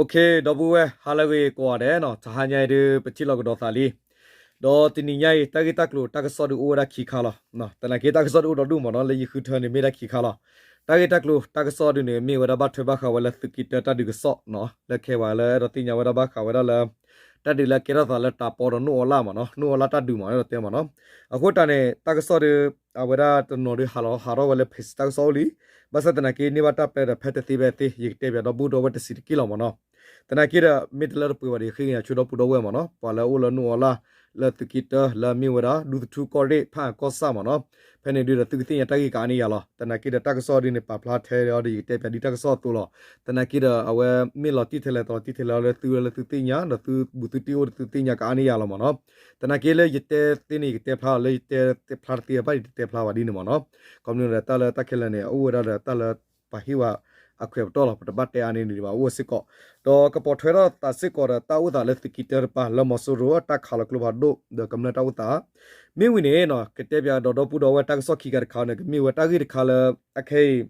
ဒီပုၢ်ဝဲၢ် ဟါလၢအဂ့ၤကိးဂၤဒဲးနီၤ, တဟါညါအံၤဒုး ပထံၣ်လိာ်ကဒီးသးလံ. ဒီးတနံၤညါအံၤ တၢ်ဂ့ၢ်တၢ်ကျိၤတၢ်ကစီၣ်ဒုးအိၣ်ဝဲဒၣ်ခံခါလီၤ. သနာ်က့တၢ်ကစီၣ်ဒုးအိၣ်ဒီဒူၣ်မ့ၢ်နီၤ, လၢယဃုထၢန့ၣ်မ့ၢ်ဒၣ်ခံခါလီၤ. တၢ်ဂ့ၢ်တၢ်ကျိၤတၢ်ကစီၣ်ဒုးန့ၣ် မ့ၢ်ဝဲဒၣ်ဘၣ်ထွဲဘၣ်ဃးဝဲလၢသုးက့တၢတၢ်ဒုးကစီၣ်နီၤ, လၢခဲပှၤလၢအဲၣ်ဒိးသ့ၣ်ညါဝဲဒၣ်ဘၣ်ဃးဝဲဒၣ်လၢ တၢ်ဒုးလၢအကဲထီၣ်သးလၢတၢ်ပီဒီးနအိၣ်အီလၢ်မ့ၢ်နီၤ, နအိၣ်အီလၢ်တၢ်ဒုးမ့ၢ်နီၤ အဲၣ်ဒိးတဲမ့ၢ်နီၤ. အဃိတၢ်န့ၣ် တၢ်ကစီၣ်ဒုး အဝဲဒၣ်တနီၤဒုးဟးလီၤဟးထီၣ်ဝဲလၢ page တၢ်ကစီၣ်အိၣ်လံ. ဘၣ်ဆၣ်သနာ်က့န့ၢ်ဘၣ်တၢ်ပျဲဒီးဖဲတသ့ဖဲသ့ ယကတဲပၠးဒီပုၢ်ဒီဝဲၢ်တစဲးတက့ၢ်လီၤမ့ၢ်နီၤ. သနာ်က့ဒီး မ့ၢ်တလၢတပှဲၤဘၣ်ဒီး ယဃ့ကညးဆိဒီပုၢ်ဒီဝဲၢ်မ့ၢ်နီၤ, ပှၤလၢအအိၣ်လၢနအိၣ်အီလၢ် လၢသုးက့တၢ လၢအမ့ၢ်ဝဲဒၣ် ဒူသထူကီၢ်ရ့ၣ် ဖၣ်အၣ်ကီၢ်ဆၣ်မ့ၢ်နီၤ, ဖဲန့ၣ်ဒုးဒီးသုကသ့ၣ်ညါတၢ်ဂ့ၢ်ကအါန့ၢ်ယၤလီၤ. သနာ်က့ဒီးတၢ်ကစီၣ်ဒုးန့ၣ် ပာ်ဖျါထဲအီၤဒီး ယကတဲပၠးဒ်တၢ်ကစီၣ်အသိးလီၤ. သနာ်က့ဒီးအဝဲမ့ၢ်လီၤတံၢ်ထဲလဲၣ် တလီၤတံၢ်ထဲလဲၣ်လၢသုဝဲလၢသုသ့ၣ်ညါ ဒီးသုဘူးသုတ့ၢ်အိၣ်ဒီးသုသ့ၣ်ညါကအါန့ၢ်ယၤလီၤမ့ၢ်နီၤ. သနာ်က့လၢယတဲသ့န့ၣ် ယကတဲဖျါလီၤ, လၢယတဲဖျါတသ့ဘၣ်န့ၣ် ယတတဲဖျါဘၣ်ဒ်န့ၣ်မ့ၢ်နီၤ. ခီဖျိလၢတၢ်လၢတၢ်ခဲလၢာ်န့ၣ် အအိၣ်ဝဲဒၣ်ဒီးတၢ်လၢပှၤဟ့ၣ်ဝဲအခွဲးပတီၢ်လီၤ, ပတဘၣ်တဲအါန့ၢ်ဒံးဘၣ် အိၣ်ဝဲစ့ၢ်ကီး. ဒီးကပိာ်ထွဲထီၣ်သးစ့ၢ်ကီးဒီးတၢ်အိၣ်သးလၢသုးက့တၢတပၤ လၢမီၤစိရိၤအတၢ်ခးလီၤကျိဖးဒိၣ် ဒီးကမျၢၢ်တၢ်အိၣ်သး မ့ၢ်ဝံၤန့ၣ်နီၤ ကတဲပၠးဒီးဒီပုၢ်ဒီဝဲၢ်တၢ်ကစီၣ်ခံခါတခါန့ၣ် ကမ့ၢ်ဝဲတၢ်ဂ့ၢ်တခါလၢ အခဲအံၤ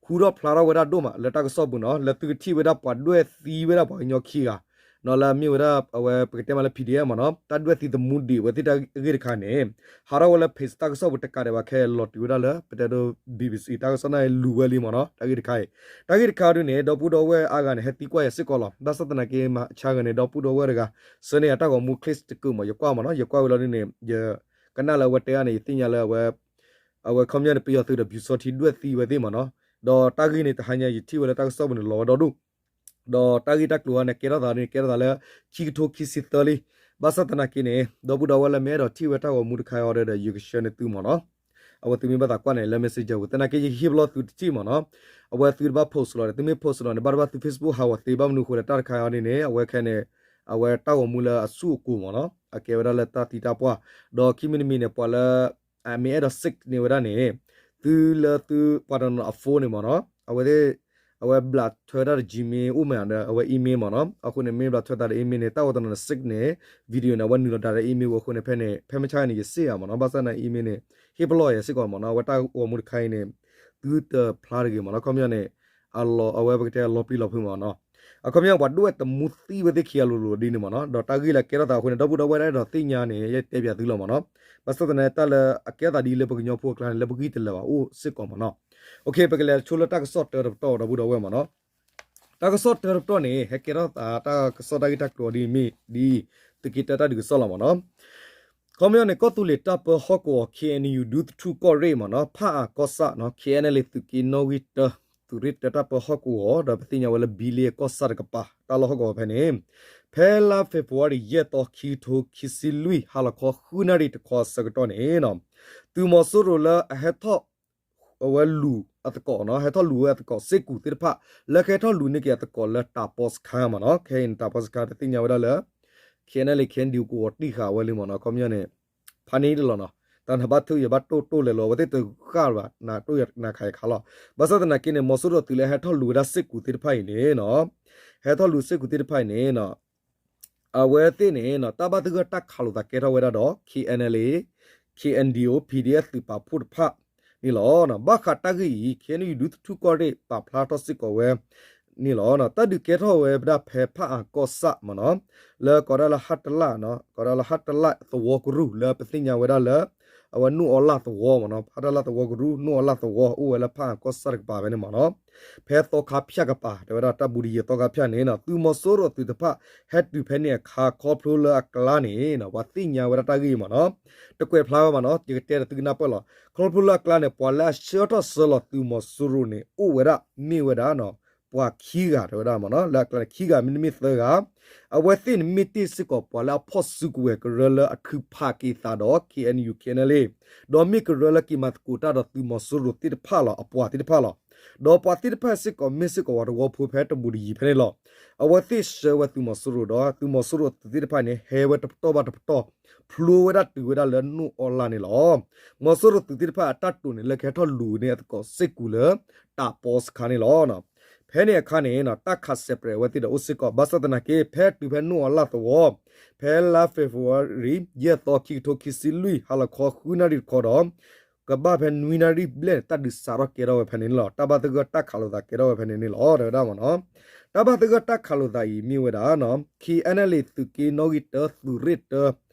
ဟူထီၣ်ဖျါထီၣ်ဝဲဒၣ်ဒိၣ်မးလၢတၢ်ကစီၣ်ပူၤနီၤ, လၢသုကထံၣ်ဝဲဒၣ်ပှၤဒွဲၣ်သံဝဲဒၣ်ပှၤကညီခံဂၤ နီၤ လၢအမ့ၢ်ဝဲဒၣ်အဝဲပကတဲမးလၢ P D F မ့ၢ်နီၤ, တၢ်ဒွဲၣ်သံသမူဒံးဝဲသ့ၣ်တၢ်ဂ့ၢ်တခါန့ၣ် ဟးထီၣ်ဝဲလၢ page တၢ်ကစီၣ်ပူၤတကးဒံးဘၣ် ခဲလီၤတုၤဝဲဒၣ်လၢ ပတဲဒိ B B C တၢ်ကစီၣ်န့ၣ်လူၤဝဲလံမ့ၢ်နီၤ, တၢ်ဂ့ၢ်တခါအံၤ. တၢ်ဂ့ၢ်တခါဒုးန့ၣ် ဒီပုၢ်ဒီဝဲၢ်အါဂၤန့ၣ် ဟဲသံကွၢ်ယၤစ့ၢ်ကီးလီၤ. ဘၣ်ဆၣ်သနာ်က့မၤဆါဂၤန့ၣ် ဒီပုၢ်ဒီဝဲၢ်တဂၤ ဆှၢန့ၢ်ယၤတၢ်ဂီၤမူ clip တကုာ်မး ယကွၢ်မ့ၢ်နီၤ, ယကွၢ်ဝံၤလီၤဒုးန့ၣ် ယကနၣ်လၢအဝဲတဲအါန့ၣ် ယသ့ၣ်ညါလၢအဝဲ အဝဲခီပညီန့ၣ် ပယီၤသုးဒီးပျူစောထီးဒွဲၣ်သံဝဲသ့ၣ်မ့ၢ်နီၤ, ဒီးတၢ်ဂ့ၢ်န့ၣ် တဟါညါယထံၣ်ဝဲလၢတၢ်ကစီၣ်ပူၤန့ၣ် လီၤဝဲဒီဒူၣ်, ဒီးတၢ်ဂ့ၢ်တၢ်ကျိၤဟါန့ၣ် ကဲထီၣ်သးန့ၣ် ကဲထီၣ်သးလၢ ခံကထိခံဆံသၢလံ, ဘၣ်ဆၣ်သနာ်က့န့ၣ် ဒီပုၢ်ဒီဝဲၢ်လၢမ့ၢ်အဲၣ်ဒိးထံၣ်ဝဲတၢ်ဂီၤမူတခါအံၤဒီး ယကဆှၢန့ၢ်သုမ့ၢ်နီၤ, အဝဲသုမ့ၢ်ဘၣ်သးကွၢ်န့ၣ် လၢ messenger ပူၤ သနာ်က့ယဟ့ၣ်ပလီၢ်သုတထံၣ်မ့ၢ်နီၤ, အဝဲသုတဘၣ် post လီၤဒီး သုမ့ၢ် post လီၤန့ၣ် ဘၣ်တဘၣ်သု Facebook ဟးဂီၤသ့ ဘၣ်မနုၤဃိဒီးတၢ်တခါအံၤန့ၣ် အဝဲခဲန့ၣ် အဝဲတၢ်ဂီၤမူလၢအဆူၣ်အကိၤမ့ၢ်နီၤ, အကဲဝဲဒၣ်လၢတၢ်သံတၢ်ပှၢ်, ဒီးခံမံၤတမံၤန့ၣ် ပှၤလၢ အမ့ၢ်အဲၣ်ဒိး seek န့ၢ်ဝဲဒၣ်န့ၣ် သုလၢသုပှၤတနီၤအ phone န့ၣ်မ့ၢ်နီၤ, အဝဲသ့ၣ် အဝဲဘျးထွဲဝဲဒၣ်ဒီး Gmail အိၣ်မ့ၢ်ဒီး အဝဲ email မ့ၢ်နီၤ, အဃိန့ၣ် မ့ၢ်ဘျးထွဲသးဒီး email န့ၣ် တၢ်ဂီၤတနီၤန့ၣ် seek န့ၣ် video န့ၣ် အဝဲနုာ်လီၤဒၣ်ဒီး email ဝဲအဃိန့ၣ် ဖဲန့ၣ် ဖဲမုၢ်ဆါန့ၣ် ယစ့ၢ်ဧါမ့ၢ်နီၤ, ဘၣ်ဆၣ်န့ၣ် email န့ၣ် ဟ့ၣ်ပလီၢ်ယၤစ့ၢ်ကီးမ့ၢ်နီၤ, အဝဲတၢ်ဂီၤမူတခါအံၤန့ၣ် သုတဖျါတဂ့ၤမ့ၢ်နီၤ, ခီပညီန့ၣ် အလီၤ အဝဲပကတဲအလီၤပျံၤလီၤဖုးမ့ၢ်နီၤ, အခီပညီပှၤဒွဲၣ်သမူသံဝဲသ့ၣ်ခံဂၤလိၤလိၤဒ်န့ၣ်မ့ၢ်နီၤ, ဒီးတၢ်ဂ့ၢ်လၢအကဲထီၣ်သးအဃိန့ၣ် ဒီပုၢ်ဒီဝဲၢ်အဲၣ်ဒိးသ့ၣ်ညါန့ၣ် ယတဲပၠးသုလီၤမ့ၢ်နီၤ, ဘၣ်ဆၣ်သနာ်က့တၢ်လၢအကဲထီၣ်သးဒ်လၢပကညီဖိအကျါန့ၣ် လၢပဂံၢ်တလၢာ်ဘၣ်အိၣ်စ့ၢ်ကီးမ့ၢ်နီၤ, ပကလဲၤဆိလၢတၢ်ကစီၣ်တၢတပတီၢ်ဒီပုၢ်ဒီဝဲၢ်မ့ၢ်နီၤ, တၢ်ကစီၣ်တၢတပတီၢ်န့ၣ် ဟဲကဲထီၣ်သးတၢ်ကစီၣ်တၢ်ဂ့ၢ်တၢ်ကျိၤဒ်မ့ၢ်ဒ် သုးက့တၢတၢ်ဒုးကစီၣ်လီၤမ့ၢ်နီၤ, ခီပညီန့ၣ် ကီၢ်သူလ့ၤတၢ်ပၢဟီၣ်ကဝီၤ K N U ဒူသထူၣ်ကီၢ်ရ့ၣ်မ့ၢ်နီၤ, ဖၣ်အၣ်ကီၢ်ဆၣ်နီၤ, K N L A သုးက့နီၣ်ဂံၢ်တၢ သုးရ့ၣ်တၢတၢ်ပၢဟီၣ်ကဝီၤ ဒီးပသ့ၣ်ညါဝဲလၢဘံလ့ကီၢ်ဆၣ်တကပၤ တၢ်လီၢ်ဟီၣ်ကဝီၤဖဲန့ၣ်, ဖဲလါ February ယဲၢ်သီ ခံကထိခံဆံလွံၢ် ဟါလီၤခီဃုနၣ်ရံၣ်တခီအဆၢကတီၢ်န့ၣ်နီၤ, သုးမီၤစိရိၤလၢအဟဲထီၣ် အဝဲလူၤအသကိးနီၤ, ဟဲထီၣ်လူၤဝဲအသကိးစ့ၢ်ကီးသ့ၣ်တဖၣ် လၢကဟဲထီၣ်လူၤန့ၢ်က့ၤအသကိးလၢတၢ်ပီစခါမ့ၢ်နီၤ, ခဲအံၤန့ၣ် တၢ်ပီစခါတသ့ၣ်ညါဝဲဒၣ်လၢ K N L A K N D O ကဝီၤတံၢ်ဃာ်ဝဲလံမ့ၢ်နီၤ, ခီပညီန့ၣ် ဖးန့ၢ်တလီၤနီၤ, တၢ်နဘၣ်ထုးယဘၣ်တိၢ်တိၢ်လဲၤလီၤ အဝဲသ့ၣ်တဃၣ်ဘၣ် နၤတိၢ်ယနၤခးယခါလီၤ, ဘၣ်ဆၣ်သနာ်က့န့ၣ် မီၤစိရိၤသုးလၢဟဲထီၣ်လူၤဝဲဒၣ်စ့ၢ်ကီးသ့ၣ်တဖၣ်အံၤန့ၣ်နီၤ, ဟဲထီၣ်လူၤစ့ၢ်ကီးသ့ၣ်တဖၣ်အံၤန့ၣ်နီၤ အဝဲသ့ၣ်န့ၣ်နီၤ တၢ်ဘၣ်သဂၢၢ်တၢ်ခးလိာ်သးကဲထီၣ်ဝဲဒၣ်ဒီး K N L A K N D O P D F သုးပာ်ဖှိၣ်တဖၣ်န့ၣ်လီၤ. ဘၣ်ဃးတၢ်ဂ့ၢ်အံၤ K N U ဒူသထူၣ်ကီၢ်ရ့ၣ်ပာ်ဖျါထီၣ်စ့ၢ်ကီးဝဲန့ၣ်လီၤ. တၢ်ဒုးကဲထီၣ်ဝဲဒၣ်ဖဲဖၣ်အၣ်ကီၢ်ဆၣ်မ့ၢ်နီၤ, လၢကိးဒၣ်လၢဟးတလၣ်, ကိးဒၣ်လၢဟးတလၣ်သဝီကရူၢ် လၢပသ့ၣ်ညါဝဲဒၣ်လၢ အဝဲနူၢ်အီလၣ်သဝီမ့ၢ်နီၤ, ဟးတလၣ်သဝီကရူၢ် နူၢ်အီလၣ်သဝီ အိၣ်ဝဲလၢဖၣ်အၣ်ကီၢ်ဆၣ်တကပၤဖဲန့ၣ်မ့ၢ်နီၤ, ဖဲသီခါဖၠၣ်ကပၤ တဲဝဲဒၣ်တၢ်ဘူးတယံၤသီခါဖၠၣ်န့ၣ်နီၤ, သုးမီၤစိရိၤသုးတဖၣ် ဟဲတုၤဖဲန့ၣ်အခါခီဖျိလၢအကျါန့ၣ်နီၤ ပှၤသ့ၣ်ညါဝဲဒၣ်တၢ်ဂ့ၢ်မ့ၢ်နီၤ, တကွဲးဖျါဝဲမ့ၢ်နီၤ, ယကတဲဒီးသုကနၢ်ပၢၢ်လီၤ. ခီဖျိလၢအကျါန့ၣ် ပှၤလၢအဆှၢထီၣ်ဆှၢလီၤသုးမီၤစိရိၤန့ၣ် အိၣ်ဝဲဒၣ် မ့ၢ်ဝဲဒၣ်နီၤ ပှၤခံဂၤတဲဝဲဒၣ်မ့ၢ်နီၤ, လၢအကျါန့ၣ် ခံဂၤမ့တမ့ၢ်သၢဂၤ, အဝဲသ့ၣ်န့ၣ်မ့ၢ်တ့ၢ်စ့ၢ်ကီးပှၤလၢအဖီၣ်စုကဝဲၤကရၢလၢအခုဖးက့ၤသးဒီး K N U K N L A ဒီးမ့ၢ်ကရၢလၢက့ၤမၤသကိးတၢ်ဒီးသုးမီၤစိရိၤသ့ၣ်တဖၣ်လီၤ, အပှၤသ့ၣ်တဖၣ်လီၤ. ဒီးပှၤသ့ၣ်တဖၣ်စ့ၢ်ကီး မ့ၢ်စ့ၢ်ကီးပှၤတဝီဖိဖဲတဘူးတယံၤဖဲန့ၣ်လီၤ. အဝဲသ့ၣ်ဆှၢဝဲသုးမီၤစိရိၤဒီး သုးမီၤစိရိၤသုးသ့ၣ်တဖၣ်န့ၣ် ဟဲဝဲတပတီၢ်ဘၣ်တပတီၢ် ဖျိဝဲဒၣ်တုၤဝဲဒၣ်လၢနူၢ်အီလၣ်န့ၣ်လီၤ. မီၤစိရိၤသုးသ့ၣ်တဖၣ်အတၢ်တိာ်န့ၣ် လၢကဟဲထီၣ်လူၤန့ၢ်အသကိးစ့ၢ်ကီးလၢ တၢ်ပီစခါန့ၣ်လီၤ. ဖဲန့ၣ်အခါန့ၣ် တၢ်ခးစဲးပြဲးအဝဲသ့ၣ်ဒီးအိၣ်စ့ၢ်ကီး, ဘၣ်ဆၣ်သနာ်က့ ဖဲတုၤဖဲနူၢ်အီလၣ်သဝီ ဖဲလါ February ယဲၢ်သီ ခံကထိခံဆံလွံၢ် ဟါလီၤခီဃုနၣ်ရံၣ်တခီဒီး ကဘၣ်ဖဲနွံနၣ်ရံၣ်ဘျဲၣ်န့ၣ် တၢ်ဒုးစးထီၣ်ကဲထီၣ်ဝဲဖဲန့ၣ်န့ၣ်လီၤ. တၢ်ဘၣ်သဂၢၢ်တၢ်ခးလိာ်သးကဲထီၣ်ဝဲဖဲန့ၣ်န့ၣ်လီၤ တဲဝဲဒၣ်မ့ၢ်နီၤ. တၢ်ဘၣ်သဂၢၢ်တၢ်ခးလိာ်သးအံၤမ့ၢ်ဝဲဒၣ် KNLA သုးက့နီၣ်ဂံၢ်တၢ သုးရ့ၣ်တၢ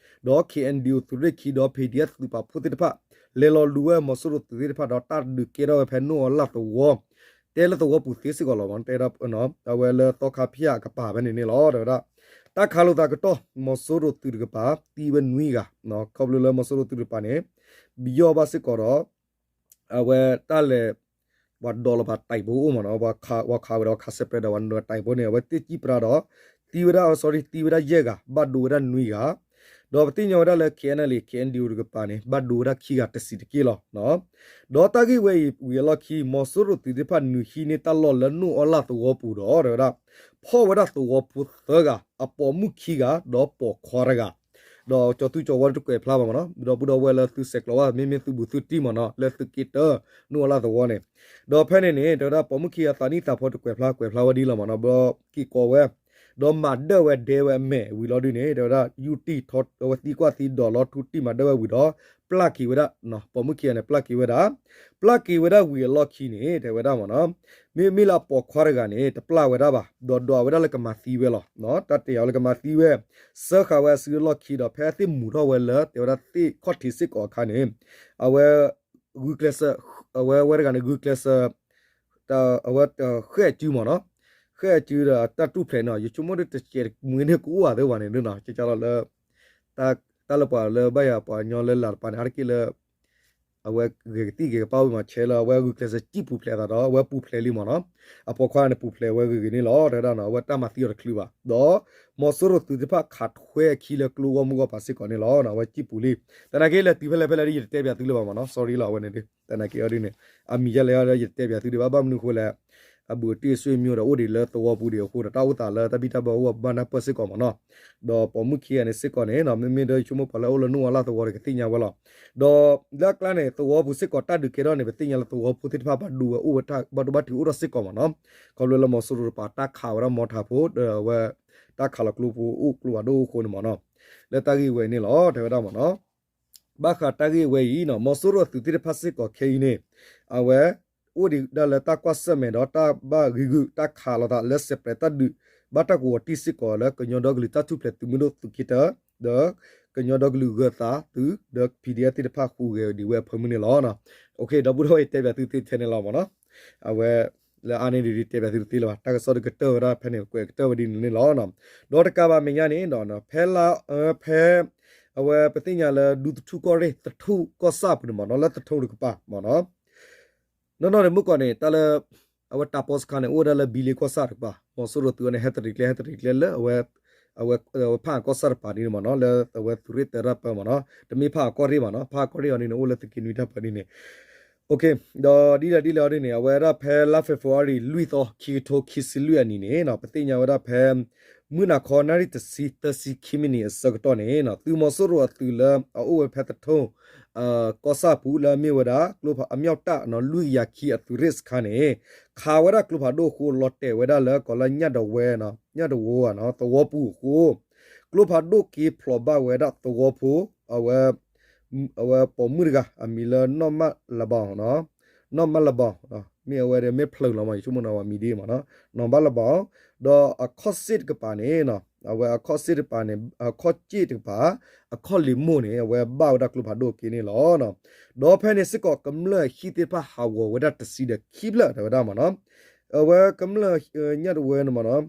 ဒီး KNDO သုးရ့ၣ်ခံ ဒီး PDF သုးပာ်ဖှိၣ်သ့ၣ်တဖၣ် လဲၤလီၤလူၤဝဲမီၤစိရိၤသုးသ့ၣ်တဖၣ်ဒီး တၢ်ဒုးကဲထီၣ်ဝဲဖဲနိၣ်အီလၣ်သဝီ တဲလၢသဝီပူၤသ့စ့ၢ်ကီးလီၤမ့ၢ်နီၤ. တဲဒၣ် အဝဲလၢသီခါဖၠၣ်အကပၤဖဲန့ၣ်န့ၣ်လီၤ တဲဝဲဒၣ်. တၢ်ခးလိာ်သးကတီၢ် မီၤစိရိၤသုးတကပၤ သံဝဲနွံဂၤ, ခီဖျိလၢမီၤစိရိၤသုးတကပၤန့ၣ် ပယီၤဘၣ်စ့ၢ်ကီးဒီး အဝဲတၢ်လဲၤ ပှၤဒိးလီၤပာ်တၢ်အံၤဖိအိၣ်မ့ၢ်နီၤ, ပှၤခးဝဲဒီးခးစဲးပြဲးဒီးပှၤနုာ်တၢ်အံၤဖိန့ၣ် အဝဲသ့ၣ်စံၣ်ပြၢဒီး သံဝဲဒၣ် sorry သံဝဲဒၣ်ယဲၢ်ဂၤ ဘၣ်ဒိဝဲဒၣ်နွံဂၤ, ဒီးပသ့ၣ်ညါဝဲဒၣ်လၢ KNLA KNDO တကပၤန့ၣ် ဘၣ်ဒိဝဲဒၣ်ခံဂၤတစံးတက့ၢ်လီၤ. ဒီးတၢ်ဂ့ၢ်ဝဲအံၤဝံၤအလီၢ်ခံ မီၤစိရိၤသုးသ့ၣ်တဖၣ်နုာ်ဟံးန့ၢ်တၢ်လီၢ်လၢနိၣ်အီလၣ်သဝီပူၤဒီး တဲဝဲဒၣ် ဖီၣ်ဝဲဒၣ်သဝီဖိသၢဂၤ, အပိာ်မုၣ်ခံဂၤ ဒီးပိာ်ခွါတဂၤ ဒီးကၠီၤသူကၠီၤဝါတကွဲးဖျါဘၣ်မ့ၢ်နီၤ, ဒီပုၢ်ဒီဝဲၢ်လၢသုဆဲးကျိးဘၣ် မ့မ့ၢ်သုးဘူးသုတံၢ်မ့ၢ်နီၤ လၢသုးက့တၢ နိၣ်အီလၣ်သဝီန့ၣ်, ဒီးဖဲန့ၣ်န့ၣ် တဲဝဲဒၣ်ပိာ်မုၣ်ခံဂၤသးနံၣ်သးဖီတကွဲးဖျါ ကွဲးဖျါဝဲဒ်လီၤမ့ၢ်နီၤ, ဘျီက့ၤကိးဝဲ ဒီးမၤဒၢၣ်ဝဲဒဲဝဲအမဲာ်ဝံၤလီၤဒုန့ၣ် တဲဝဲဒၣ် ယူၢ်တံၢ်ထီဝဲသံကွၢ်သံဒိးလီၤထူတံၢ်မၤဒၢၣ်ဝဲဝံၤဒီး ပျၢ်က့ၤဝဲဒၣ်, ပိာ်မုၣ်ခံဂၤန့ၣ် ပျၢ်က့ၤဝဲဒၣ်, ပျၢ်က့ၤဝဲဒၣ်ဝံၤအလီၢ်ခံန့ၣ် တဲဝဲဒၣ်မ့ၢ်နီၤ မ့မ့ၢ်လၢအပိာ်ခွါတဂၤန့ၣ် တပျၢ်ဝဲဒၣ်ဘၣ်, ဒီးဒွးဝဲဒၣ်လၢကမၤသံဝဲလီၤ. တၢ်တဲအီၤလၢကမၤသံဝဲ, စၢဃာ်ဝဲအစုအလီၢ်ခံဒီး ဖဲအသ့ၣ်မူၤထီၣ်ဝဲလၢ တဲဝဲဒၣ်သ့ၣ်ခီၣ်ထံးစ့ၢ်ကီးအခါန့ၣ်, အဝဲ ဂုာ်ကျဲးစၢး, အဝဲဝဲတဂၤန့ၣ် ဂုာ်ကျဲးစၢး အဝဲဃဲၣ်အစုမ့ၢ်နီၤ, ဃဲၣ်အစုဒီးတၢ်တူၢ်ဖျဲးန့ၣ် ယဆိကမိၣ်ဒ်တစဲးတမှံၤန့ၣ်ကအိၣ်ဘၣ်သ့ဘၣ်န့ၣ်နီၤ, ကကလီၤလၢ တၢ်လၢပှၤလၢဘၣ်ယၤပှၤကညီလၢလာ်တပၤန့ၣ် အါတက့ၢ်လၢ အဝဲဂဲၤကသံၣ်ဂဲၤကပၢ်ဝံၤမး ဆဲးလၢအဝဲဂုာ်ကျဲးစၢးစံၣ်ပူၤဖျဲးအသးဒီး အဝဲပူၤဖျဲးလံမ့ၢ်နီၤ, အပိာ်ခွါန့ၣ်ပူၤဖျဲးဝဲဂ့ၤဂ့ၤန့ၣ်လီၤ တဲဝဲဒၣ်နီၤ, အဝဲတၢ်မၤသံအီၤတချုးဘၣ်, ဒီး မီၤစိရိၤသုးသ့ၣ်တဖၣ်ခးထွဲအခံလၢကျိဂီၢ်မုၢ်ဂီၢ်ပၤစ့ၢ်ကီးန့ၣ်လီၤ. အဝဲစံၣ်ပူၤလံ, သနာ်က့လဲၤတုၤဖဲလဲၣ်ဖဲလဲၣ်ဒီး ယတတဲပၠးသုလၢၤဘၣ်မ့ၢ်နီၤ, sorry လီၤ အဝဲန့ၣ်ဒုး သနာ်က့အီၤဒုးန့ၣ် အမံၤယဲလဲၣ်အီၤဒီး ယတတဲပၠးသုဒံးဘၣ်, ဘၣ်မနုၤအဃိလဲၣ် အဘူးအတံၢ်အဆွေမျိုးဒီးအိၣ်ဒံးလၢသဝီပူၤဒံးအဃိဒီး တၢ်အိၣ်သးလၢတၢ်ဘံၣ်တၢ်ဘၢအိၣ်ဘၣ်နၢ်ပၢၢ်စ့ၢ်ကီးမ့ၢ်နီၤ, ဒီးပိာ်မုၣ်ခံဂၤန့ၣ်စ့ၢ်ကီးန့ၣ် မ့မ့ၢ်ဒီးယဆိကမိၣ်ပှၤလၢအအိၣ်လၢနိၣ်အီလၣ်သဝီဒီးကသ့ၣ်ညါဝဲလီၤ. ဒီးလၢအကျါန့ၣ် သဝီပူၤစ့ၢ်ကီးတၢ်ဒုးကဲထီၣ်န့ၣ် ပသ့ၣ်ညါလၢသဝီဖိသ့ၣ်တဖၣ်ဘၣ်ဒိဝဲအိၣ်ဝဲတၢ်ဘၣ်ဒိဘၣ်ထံးအိၣ်ထီၣ်စ့ၢ်ကီးမ့ၢ်နီၤ, ခီဖျိလၢမီၤစိရိၤတပၤတၢ်ခးဝဲဒၣ်မီထးဖိဒီးအဝဲ တၢ်ခးလီၤကျိဖိအိၣ်ကျိဖးဒိၣ်အဃိန့ၣ်မ့ၢ်နီၤ, လၢတၢ်ဂ့ၢ်ဝဲအံၤန့ၣ်လီၤ တဲဝဲဒၣ်မ့ၢ်နီၤ. ဘၣ်ဃးတၢ်ဂ့ၢ်ဝဲအံၤနီၤ မီၤစိရိၤအသုးသ့ၣ်တဖၣ်စ့ၢ်ကီးခဲအံၤန့ၣ် အဝဲ အိၣ်ဒံးဒၣ်လၢတၢ်ကွၢ်ဆၢၣ်မဲာ်ဒီးတၢ်ဘၣ်ဂံာ်ဂုာ်တၢ်ခးလိာ်သးလၢစဲးပြဲးတၢ်ဒုး ဘၣ်တၢ်ကဝီၤတံၢ်စ့ၢ်ကီးလၢကညီဒီကလုာ်တၢ်ထူၣ်ဖျဲးသုးမုၢ်ဒိၣ်သုးက့တၢ ဒီး ကညီဒီကလုာ်ဂၢၤသးသုး ဒီး ပီၣ်ဒံၣ်အၣ် သ့ၣ်တဖၣ်ဟူးဂဲၤဒံးဝဲအဖၢမုၢ်န့ၣ်လီၤ. ဒီပုၢ်ဒီဝဲၢ်အံၤတဲပၠးသုသ့ထဲန့ၣ်လီၤမ့ၢ်နီၤ, အဝဲ လၢအါန့ၢ်ဒံးဒ်တဲပၠးသုတသ့လၢၤဘၣ် တၢ်ကစီၣ်ဒုးကတၢၢ်ဝဲဒၣ်ဖဲန့ၣ် ကွဲးကတၢၢ်ဝဲဒ်န့ၣ်န့ၣ်လီၤ. ဒီးတကးဘၣ်မဲာ်ညါန့ၣ်ဒီး ဖဲလၢ ဖဲ အဝဲပသ့ၣ်ညါလၢဒူသထူၣ်ကီၢ်ရ့ၣ် သထူၣ်ကီၢ်ဆၣ်ပူၤန့ၣ်မ့ၢ်နီၤ လၢသထူၣ်တကပၤမ့ၢ်နီၤ နီၢ်နီၢ်န့ၣ်မုၢ်ကီၢ်န့ၣ် တၢ်လၢ အဝဲတၢ်ပီစခါန့ၣ် အိၣ်ဝဲဒၣ်လၢဘံလ့ကီၢ်ဆၣ်တကပၤ မီၤစိရိၤသုးအံၤန့ၣ် ဟဲတရံးကျဲ ဟဲတရံးကျဲလၢ အဝဲ အဝဲဖၣ်အကီၢ်ဆၣ်တပၤဒ်န့ၣ်မ့ၢ်နီၤ လၢအဝဲသုးရ့ၣ်တၢတၢ်ပၢမ့ၢ်နီၤ တမ့ၢ်ဖၣ်အကီၢ်ရ့ၣ်မ့ၢ်နီၤ ဖၣ်အကီၢ်ရ့ၣ်အီၤဒ်န့ၣ် အိၣ်လၢသုးက့နွံတၢ်ပၢဒ်န့ၣ် ဒီးဒ်လဲၣ်ဒ်လဲၣ်အီၤဒ်န့ၣ် အဝဲဒၣ်ဖဲလါ February လွံၢ်သီ ခံကထိခံဆံလွံၢ်အနံၤန့ၣ် ပသ့ၣ်ညါဝဲဒၣ်ဖဲ မုၢ်နၤခီနၣ်ရံၣ်တဆံ သၢဆံခံမံးနံးအဆၢကတီၢ်န့ၣ် သုးမီၤစိရိၤအသုးလၢအအိၣ်ဝဲဖဲသထူၣ် ကီၢ်ဆၣ်ပူၤလၢအမ့ၢ်ဝဲဒၣ် ကျိဖး အမြောက်တပ် လွံၢ်ကယၤခံအသုးရ့ၣ်စခါန့ၣ် ခးဝဲဒၣ်ကျိဖးဒိၣ်အဃိ လီၤတဲာ်ဝဲဒၣ်လၢကီၢ်လၢညၣ်တဝဲ ညၣ်တဝဲ သဝီပူၤအဃိ ကျိဖးဒိၣ်က့ၤဖျိးဘၣ်ဝဲဒၣ်သဝီဖိ အဝဲ အဝဲပိာ်မုၣ်တဂၤ အမံၤလၢနီၢ်မၢလဘီ နီၢ်မၢလဘီ မ့ၢ်အဝဲဒီးမ့ၢ်ဖျၢၣ်လီၤမး ယဆိကမိၣ်နီၢ်မံၤဒ်မးနီၢ်မၢလဘီ ဒီးအခီၣ်စ့ၣ်တကပၤန့ၣ် အဝဲအခီၣ်စ့ၣ်တကပၤန့ၣ် အခီၣ်စ့ၣ်တကပၤ အခီၣ်လံၤမိၢ်န့ၣ် အဝဲဘၣ်ဝဲဒၣ်ကျိဖးဒိၣ်က့ၤန့ၣ်လီၤ. ဒီးဖဲန့ၣ်စ့ၢ်ကီးကမျၢၢ်ဟံၣ်သ့ၣ်တဖၣ်ဟးဂီၤဝဲဒၣ်တဆံဒီးခံဖျၢၣ် တဲဝဲဒၣ်မးနီၤ. အဝဲကမျၢၢ် ညၣ်တဝဲန့ၣ်မးနီၤ,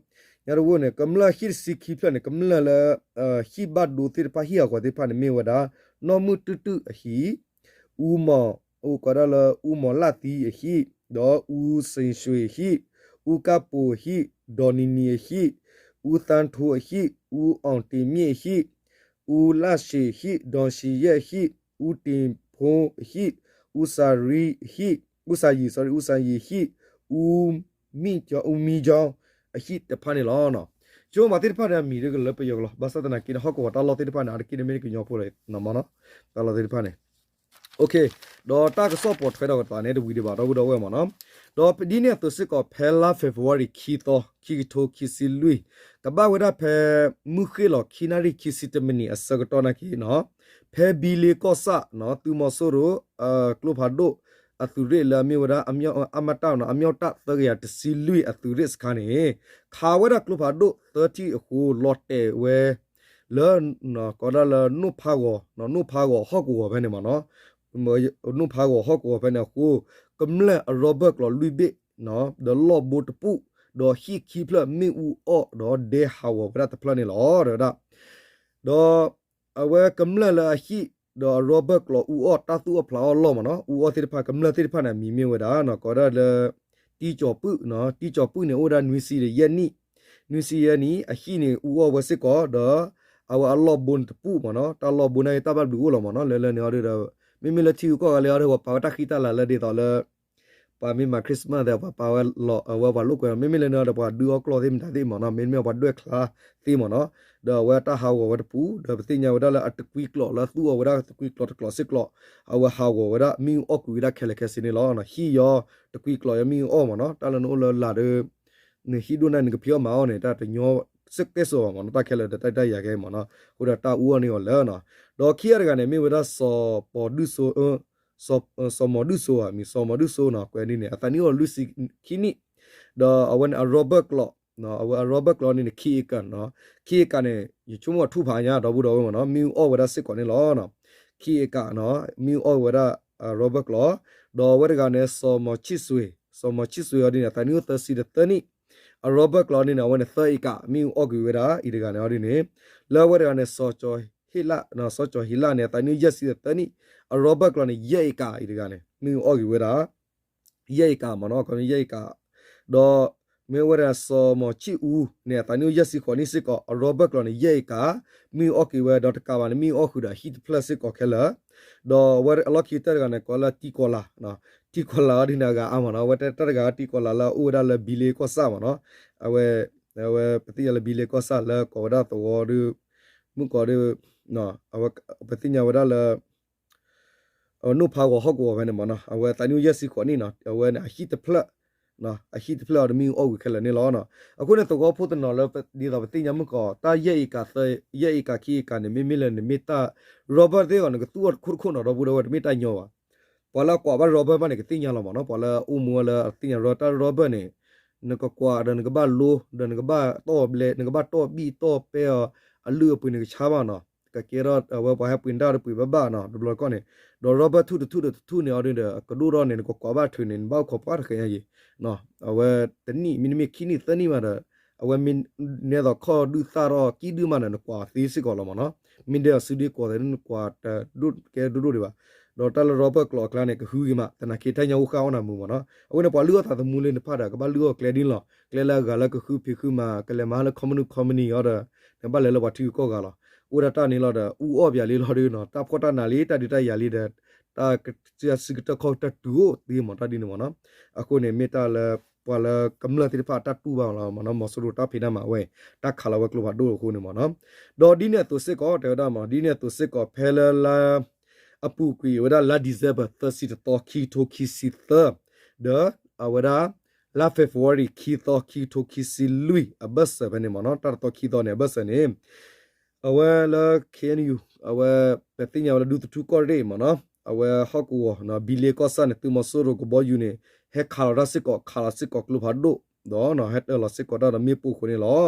ညၣ်တဝဲန့ၣ် ကမျၢၢ်ဟံၣ်တဆံခံဖျၢၣ်န့ၣ် ကမျၢၢ်လၢ ဟံၣ်ဘၣ်ဒိသ့ၣ်တဖၣ် ဟံၣ်ဟးဂီၤသ့ၣ်တဖၣ်န့ၣ်မ့ၢ်ဝဲဒၣ် နီၢ်မုၢ်တုတုအဟံၣ်, အူမီၤ အိၣ်ကိးဒၣ်လၢအူမီၤလၣ်သံအဟံၣ်, ဒီးအူစ့ၣ်ၡွ့ၤအဟံၣ်, အူကၢ်ပိၤအဟံၣ်, ဒီးနံၤနံၤအဟံၣ်, အူသန်းထူအဟံၣ်, အူအီၣ်တ့ၢ်မ့ၣ်အဟံၣ်, အူလၣ်ၡ့ၣ်အဟံၣ်, ဒီးၡံယဲၣ်အဟံၣ်, အူတ့ၢ်ဖိအဟံၣ်, အူစၤရံအဟံၣ်, အူစၤယံၤ sorry အူစၤယံၤအဟံၣ်, အူမံကၠီ အူမံကၠီအဟံၣ်တဖၣ်န့ၣ်လီၤ. ကၠိမးသ့ၣ်တဖၣ်န့ၣ် အမံၤဒ်ကလၢပယီၤကလီၤ, ဘၣ်ဆၣ်သနာ်က့န့ၣ် ဟီၣ်ကဝီၤတၢ်လီၢ်သ့ၣ်တဖၣ်န့ၣ် အါတက့ၢ်န့ၣ်မ့ၢ်ကညီဖိလီၤနီၤမးနီၤ, တၢ်လီၢ်သ့ၣ်တဖၣ်န့ၣ် ဒီးတၢ်ကစီၣ်ပိာ်ထွဲဒီးကတီၤန့ၣ်တဝံၤဒံးဘၣ် ဒီပုၢ်ဒီဝဲၢ်မ့ၢ်နီၤ. ဒီးဒ်န့ၣ်အသိးစ့ၢ်ကီး ဖဲလါ February ခံသီ ခံကထိခံဆံလွံၢ် ကဘၣ်ဝဲဒၣ်ဖဲ မုၢ်ဃ့ၢ်လီၤခံနၣ်ရံၣ်ခံဆံတမံးနံးအဆၢကတီၢ်နာ်က့နီၤ ဖဲဘံလ့ကီၢ်ဆၣ်နီၤ သုးမီၤစိရိၤ ကျိဖးဒိၣ်အသုးရ့ၣ်လၢအမ့ၢ်ဝဲဒၣ် အမ့ၢ်တၢ်နီၤ အမ့ၢ်တၢ်သၢကယၤတဆံလွံၢ်အသုးရ့ၣ်စခါန့ၣ် ခးဝဲဒၣ်ကျိဖးဒိၣ်သၢထံၣ်အဃိ လီၤတဲာ်ဝဲ လၢ ကိးဒၣ်လၢ နိၣ်ဖးဂီၤ နိၣ်ဖးဂီၤဟီၣ်ကဝီၤဖဲန့ၣ်မ့ၢ်နီၤ နိၣ်ဖးဂီၤဟီၣ်ကဝီၤဖဲန့ၣ်အဃိ ကမျၢၢ်အရီဘၢၣ်ကျိးလွံၢ်ဘ့ၣ် ဒီးလီၢ်ဘိတပူၣ် ဒီးဟံၣ်ခံဖျၢၣ်မ့ၣ်အူအီၣ် ဒီးဒဲဟးဂီၤဝဲဒၣ်တဖျၢၣ်န့ၣ်လီၤ တဲဝဲဒၣ် ဒီး အဝဲကမျၢၢ်လၢအဟံၣ် ဒီးအရီဘၢၣ်ကျိးအူအီၣ်တၢ်သူၣ်အီၣ်ဖျးအီၣ်လီၢ်မ့ၢ်နီၤ အူအီၣ်သ့ၣ်တဖၣ် ကမျၢၢ်သ့ၣ်တဖၣ်န့ၣ် အမံၤမ့ၢ်ဝဲဒၣ် ကိးဒၣ်လၢ တံကၠီၤပုၢ် တံကၠီၤပုၢ်န့ၣ် အိၣ်ဝဲဒၣ်နွံဆံယဲၢ်နံၣ် နွံဆံယဲၢ်နံၣ် အဟံၣ်န့ၣ် အူအီၣ်ဝဲစ့ၢ်ကီး ဒီး အဝဲအလီၢ်ဘိန့ၣ်တပူၣ်မ့ၢ်နီၤ တၢ်လီၢ်ဘိန့ၣ်တၢ်ဘၣ်ဘျုးအိၣ်လီၤမ့ၢ်နီၤ လၢလၢန့ၣ်အီၤဒီး မ့မ့ၢ်လၢထံဂုၤကီၢ်ဂၤလၢအီၤဒီး ပှၤပာ်ဝဲတၢ်ဃံတၢ်လၤလၢဒ်သိးလၢ ပှၤမ့ၢ်မၤ Christmas ဒီး ပှၤပာ်ဝဲလီၤ အဝဲပှၤလိာ်ကွဲ မ့မ့ၢ်လၢန့ၣ်ဒီး ပှၤဒုးအီၣ်ကျီၢ်သ့ၣ်မတၤသ့ၣ်မ့ၢ်နီၤ မ့မ့ၢ်ပှၤဒွဲၣ်ချါသ့မ့ၢ်နီၤ ဒီးအဝဲတၢ်ဟးဂီၤဝဲတပူၤ ဒီးပသ့ၣ်ညါဝဲဒၣ်လၢအတကွံကျိးလၢသူၣ်အီၣ်ဝဲဒၣ်တကွံကျိးတကျိးစ့ၢ်ကျိး အဝဲဟးဂီၤဝဲဒၣ်မ့ၣ်အူအီၣ်ကွံာ်ဝဲဒၣ်ခဲလၢာ်ခဲဆ့န့ၣ်လီၤ. ဟံၣ်ယီၤတကွံကျိးယီၤမ့ၣ်အူအီၣ်မ့ၢ်နီၤ တၢ်လၢနအိၣ်လၢလာ်ဒီး နဟံၣ်ဒိၣ်န့ၣ် နကဖံးအီၣ်မၤအီၣ်န့ၣ် တၢ်တညီစ့ၢ်ကီးဘၣ်မ့ၢ်နီၤ တၢ်ခဲလၢာ်ဒီးတၢ်တၢ်ယၤကဲမ့ၢ်နီၤ အဃိဒီးတၢ်အူအီၣ်န့ၢ်အီၤလၢနီၤ ဒီးခံဂၤတဂၤန့ၣ် မ့ၢ်ဝဲဒၣ် စီၤပီၤဒုၣ်စိ စီၤမီၤဒုၣ်စိ မံၤစီၤမီၤဒုၣ်စိနီၤ ကွဲးဒ်န့ၣ် အသးနံၣ်အိၣ်လွံၢ်ဆံခံနံၣ် ဒီးအဝဲန့ၣ် အရီဘၢၣ်ကျိး အဝဲအရီဘၢၣ်ကျိးန့ၣ်န့ၣ် ခံ acre နီၤ ခံ acre န့ၣ် ယဆိကမိၣ်အထူၣ်ဖးညါ ဒီပုၢ်ဒီဝဲၢ်မ့ၢ်နီၤ မ့ၣ်အူအီၣ်ဝဲဒၣ်စ့ၢ်ကီးန့ၣ်လီၤ. ခံ acre နီၤ မ့ၣ်အူအီၣ်ဝဲဒၣ် အရီဘၢၣ်ကျိး ဒီးအဝဲတဂၤန့ၣ် စီၤမီၤဆံၣ်စွ့ၤ စီၤမီၤဆံၣ်စွ့ၤအီၤဒ်န့ၣ် အသးနံၣ်အိၣ်သၢဆံဒီးသၢနံၣ် အရီဘၢၣ်ကျိးန့ၣ်န့ၣ် အဝဲန့ၣ် သၢ acre မ့ၣ်အူအီၣ်ကွံာ်ဝဲဒၣ် အံၤတဂၤန့ၣ်အီၤဒ်န့ၣ် လၢအဝဲတဂၤန့ၣ် စီၤကၠီၤဟ့ၣ်လၣ် စီၤကၠီၤဟ့ၣ်လၣ်န့ၣ် အသးနံၣ်အိၣ်ယဲၢ်ဆံဒီးသၢနံၣ် အရီဘၢၣ်ကျိးန့ၣ် ယဲၢ် acre အံၤတဂၤန့ၣ် မ့ၣ်အူအီၣ်ကွံာ်ဝဲဒၣ် ယဲၢ် acre မ့ၢ်နီၤ ခီမ့ၢ်ယဲၢ် acre ဒီး မ့ၢ်ဝဲဒၣ်စီၤမီၤဆံၣ်အူန့ၣ် အသးနံၣ်အိၣ်ယဲၢ်ဆံဃိးနံၣ်စ့ၢ်ကီး အရီဘၢၣ်ကျိးန့ၣ် ယဲၢ် acre မ့ၣ်အူအီၣ်ကွံာ်ဝဲ ဒီးတကးဘၣ်န့ၣ် မ့ၣ်အူအီၣ်ဃုာ်ဒီးအဟံၣ်တဖျၢၣ်စ့ၢ်ကီးခဲလၢာ် ဒီးအဝဲအလီၢ်ခံတၢၢ်တဂၤန့ၣ် ကိးလၢတံကီၤလၤ တံကီၤလၤအီၤဒ်န့ၣ်အဂၤအါမ့ၢ်နီၤ အဝဲတၢ်တဂၤတံကီၤလၤလၢအအိၣ်ဝဲဒၣ်လၢဘံလ့ကီၢ်ဆၣ်မ့ၢ်နီၤ အဝဲ အဝဲပသ့ၣ်ညါလၢဘံလ့ကီၢ်ဆၣ်လၢကိးဝဲဒၣ်သဝီဒီး မုၣ်ကီၤဒီး ပသ့ၣ်ညါဝဲဒၣ်လၢ အနိၣ်ဖးဂီၤဟီၣ်ကဝီၤဖဲန့ၣ်မ့ၢ်နီၤ အဝဲသးနံၣ်အိၣ်ယဲၢ်ဆံဃိးနံၣ်နီၤ အဝဲန့ၣ်အဟံၣ်တဖျၢၣ် အဟံၣ်တဖျၢၣ်အီၤဒီးမ့ၣ်အူအီၣ်ကွံာ်ခဲလၢာ်န့ၣ်လီၤ. အဃိန့ၣ်သဝီဖိတနီၤလၢ ဒ်သိးပသ့ၣ်ညါမုၣ်ကီၤ တၢ်ယဲၢ် acre ယဲၢ် acre ခံ acre န့ၣ် မ့မ့ၢ်လၢနမ့ၢ်တၢ် rubber သ့ၣ်အီၤ နကသူၣ်အီၤတခိၣ်တခိၣ်နီၤ ဒီပုၢ်ဒီဝဲၢ် တမ့ၢ်တၢ်ညီဘၣ်. ပှၤလၢအကွၢ်ဘၣ် rubber ဘၣ်န့ၣ် ကသ့ၣ်ညါလီၤမ့ၢ်နီၤ ပှၤလၢအအိၣ်မူဝဲလၢအသ့ၣ်ညါ rubber တၢ် rubber န့ၣ် နကကွၢ်ဒီးနကဘၣ်လိ ဒီးနကဘၣ်တီၢ်ဘျဲ နကဘၣ်တီၢ်ဘံၣ်တီၢ်ပဲအီၤ အလုၢ်အပှ့ၤန့ၣ်ကဆါဘၣ်နီၤ ကကဲထီၣ်အဝဲပှၤဟဲပှ့ၤနတၢ်ဒီးပှ့ၤဘၣ်ဘၣ်နီၤ တဘျီတခီၣ်န့ၣ် ဒီး rubber ထူၣ်တထူၣ်ဒီးတထူၣ်န့ၣ်အီၤဒ်ဒီး ကဒိၣ်ထီၣ်န့ၣ် နကကွၢ်ဘၣ်ထုးန့ၣ် နဘၣ်အိၣ်ခိးပှၢ်တဃဲၤညါယံၤ အဝဲတနံၣ် မ့တမ့ၢ်ခံနံၣ်သၢနံၣ်မးဒီး အဝဲမ့ၢ်နဲသိးခီၣ်ဒုၣ်သၣ်ထီၣ် ကံၣ်ဒုၣ်မးဒီး နကွၢ်သ့စ့ၢ်ကီးလီၤမ့ၢ်နီၤ မ့ၢ်ဒဲအီၤစုဒ့ကွီၤသဲး နကွၢ်တဒိၣ်ကဲဒိၣ်ဒိၣ်ဒံးဘၣ် ဒီးတၢ်လၢ rubber ကျိးအကျါန့ၣ် ကဟုက့ၤမး သနာ်က့တၢ်ညါအိၣ်ဃာ်အီၣ်နၤမုာ်မ့ၢ်နီၤ အဝဲန့ၣ်ပှၤလုၢ်အီၣ်သးသမူလၢနတဖၣ်ဒီး ကဘၣ်လုၢ်အီၣ်ကျဲဒ်န့ၣ်လီၤ ကျဲလၢအဂၤလၢကဃုဖံးဃုမၤ ကလဲၤမၤဟးလၢ company company အီၤဒီး နဘၣ်လဲၤလၢပှၤထံဂုၤကီၢ်ဂၤလီၤ အိၣ်ဝဲဒၣ်တၢ်န့ၣ်လီၤဒီး အူအီၣ်ပၠးလံလီၤဒုးနီၤ တၢ်ဖှီၣ်တၢ်နးလံ တၢ်ဒုးတၢ်ယၤလံဒီး တၢ်စုကတၢၢ်ခီၣ်ကတၢၢ်တုၤအိၣ်သ့မ့ၢ်တၢ်ဒ်န့ၣ်မ့ၢ်နီၤ အဃိန့ၣ်မ့ၢ်တၢ်လၢ ပှၤလၢကမျၢၢ်သ့ၣ်တဖၣ်အတၢ်တူၢ်ဘၣ်လီၤမ့ၢ်နီၤ မီၤစိရိၤတၢ်ဖံးတၢ်မၤဝဲ တၢ်ခးလီၤဝဲကျိဖးဒိၣ်အဃိန့ၣ်မ့ၢ်နီၤ ဒီးဒ်န့ၣ်အသိးစ့ၢ်ကီး တဲဝဲဒၣ်မ့ၢ် ဒ်န့ၣ်အသိးစ့ၢ်ကီး ဖဲလၢလါ အပူၤကွံာ်ဝဲဒၣ်လါ December သၢဆံတသီ ခံကထိခံဆံသၢ ဒီးအဝဲဒၣ် လါ February ခံသီ ခံကထိခံဆံလွံၢ် အဘၢၣ်စၢၤဖဲန့ၣ်မ့ၢ်နီၤ တၢ်တသီခံသီန့ၣ် အဘၢၣ်စၢၤန့ၣ် အဝဲလၢ K N U အဝဲ ပသ့ၣ်ညါဝဲလၢဒူသထူကီၢ်ရ့ၣ်မ့ၢ်နီၤ အဝဲဟီၣ်ကဝီၤ ဘံလ့ကီၢ်ဆၣ်န့ၣ် သုးမီၤစိရိၤကဘီယူၤန့ၣ် ဟဲခးလီၤတၢ်စ့ၢ်ကီး ခးလီၤစ့ၢ်ကီးကျိဖးဒိၣ် ဒီးဟဲတၢၢ်လီၤစ့ၢ်ကီးတၢ်ဒီးမ့ၣ်ပိၢ်အဃိန့ၣ်လီၤ.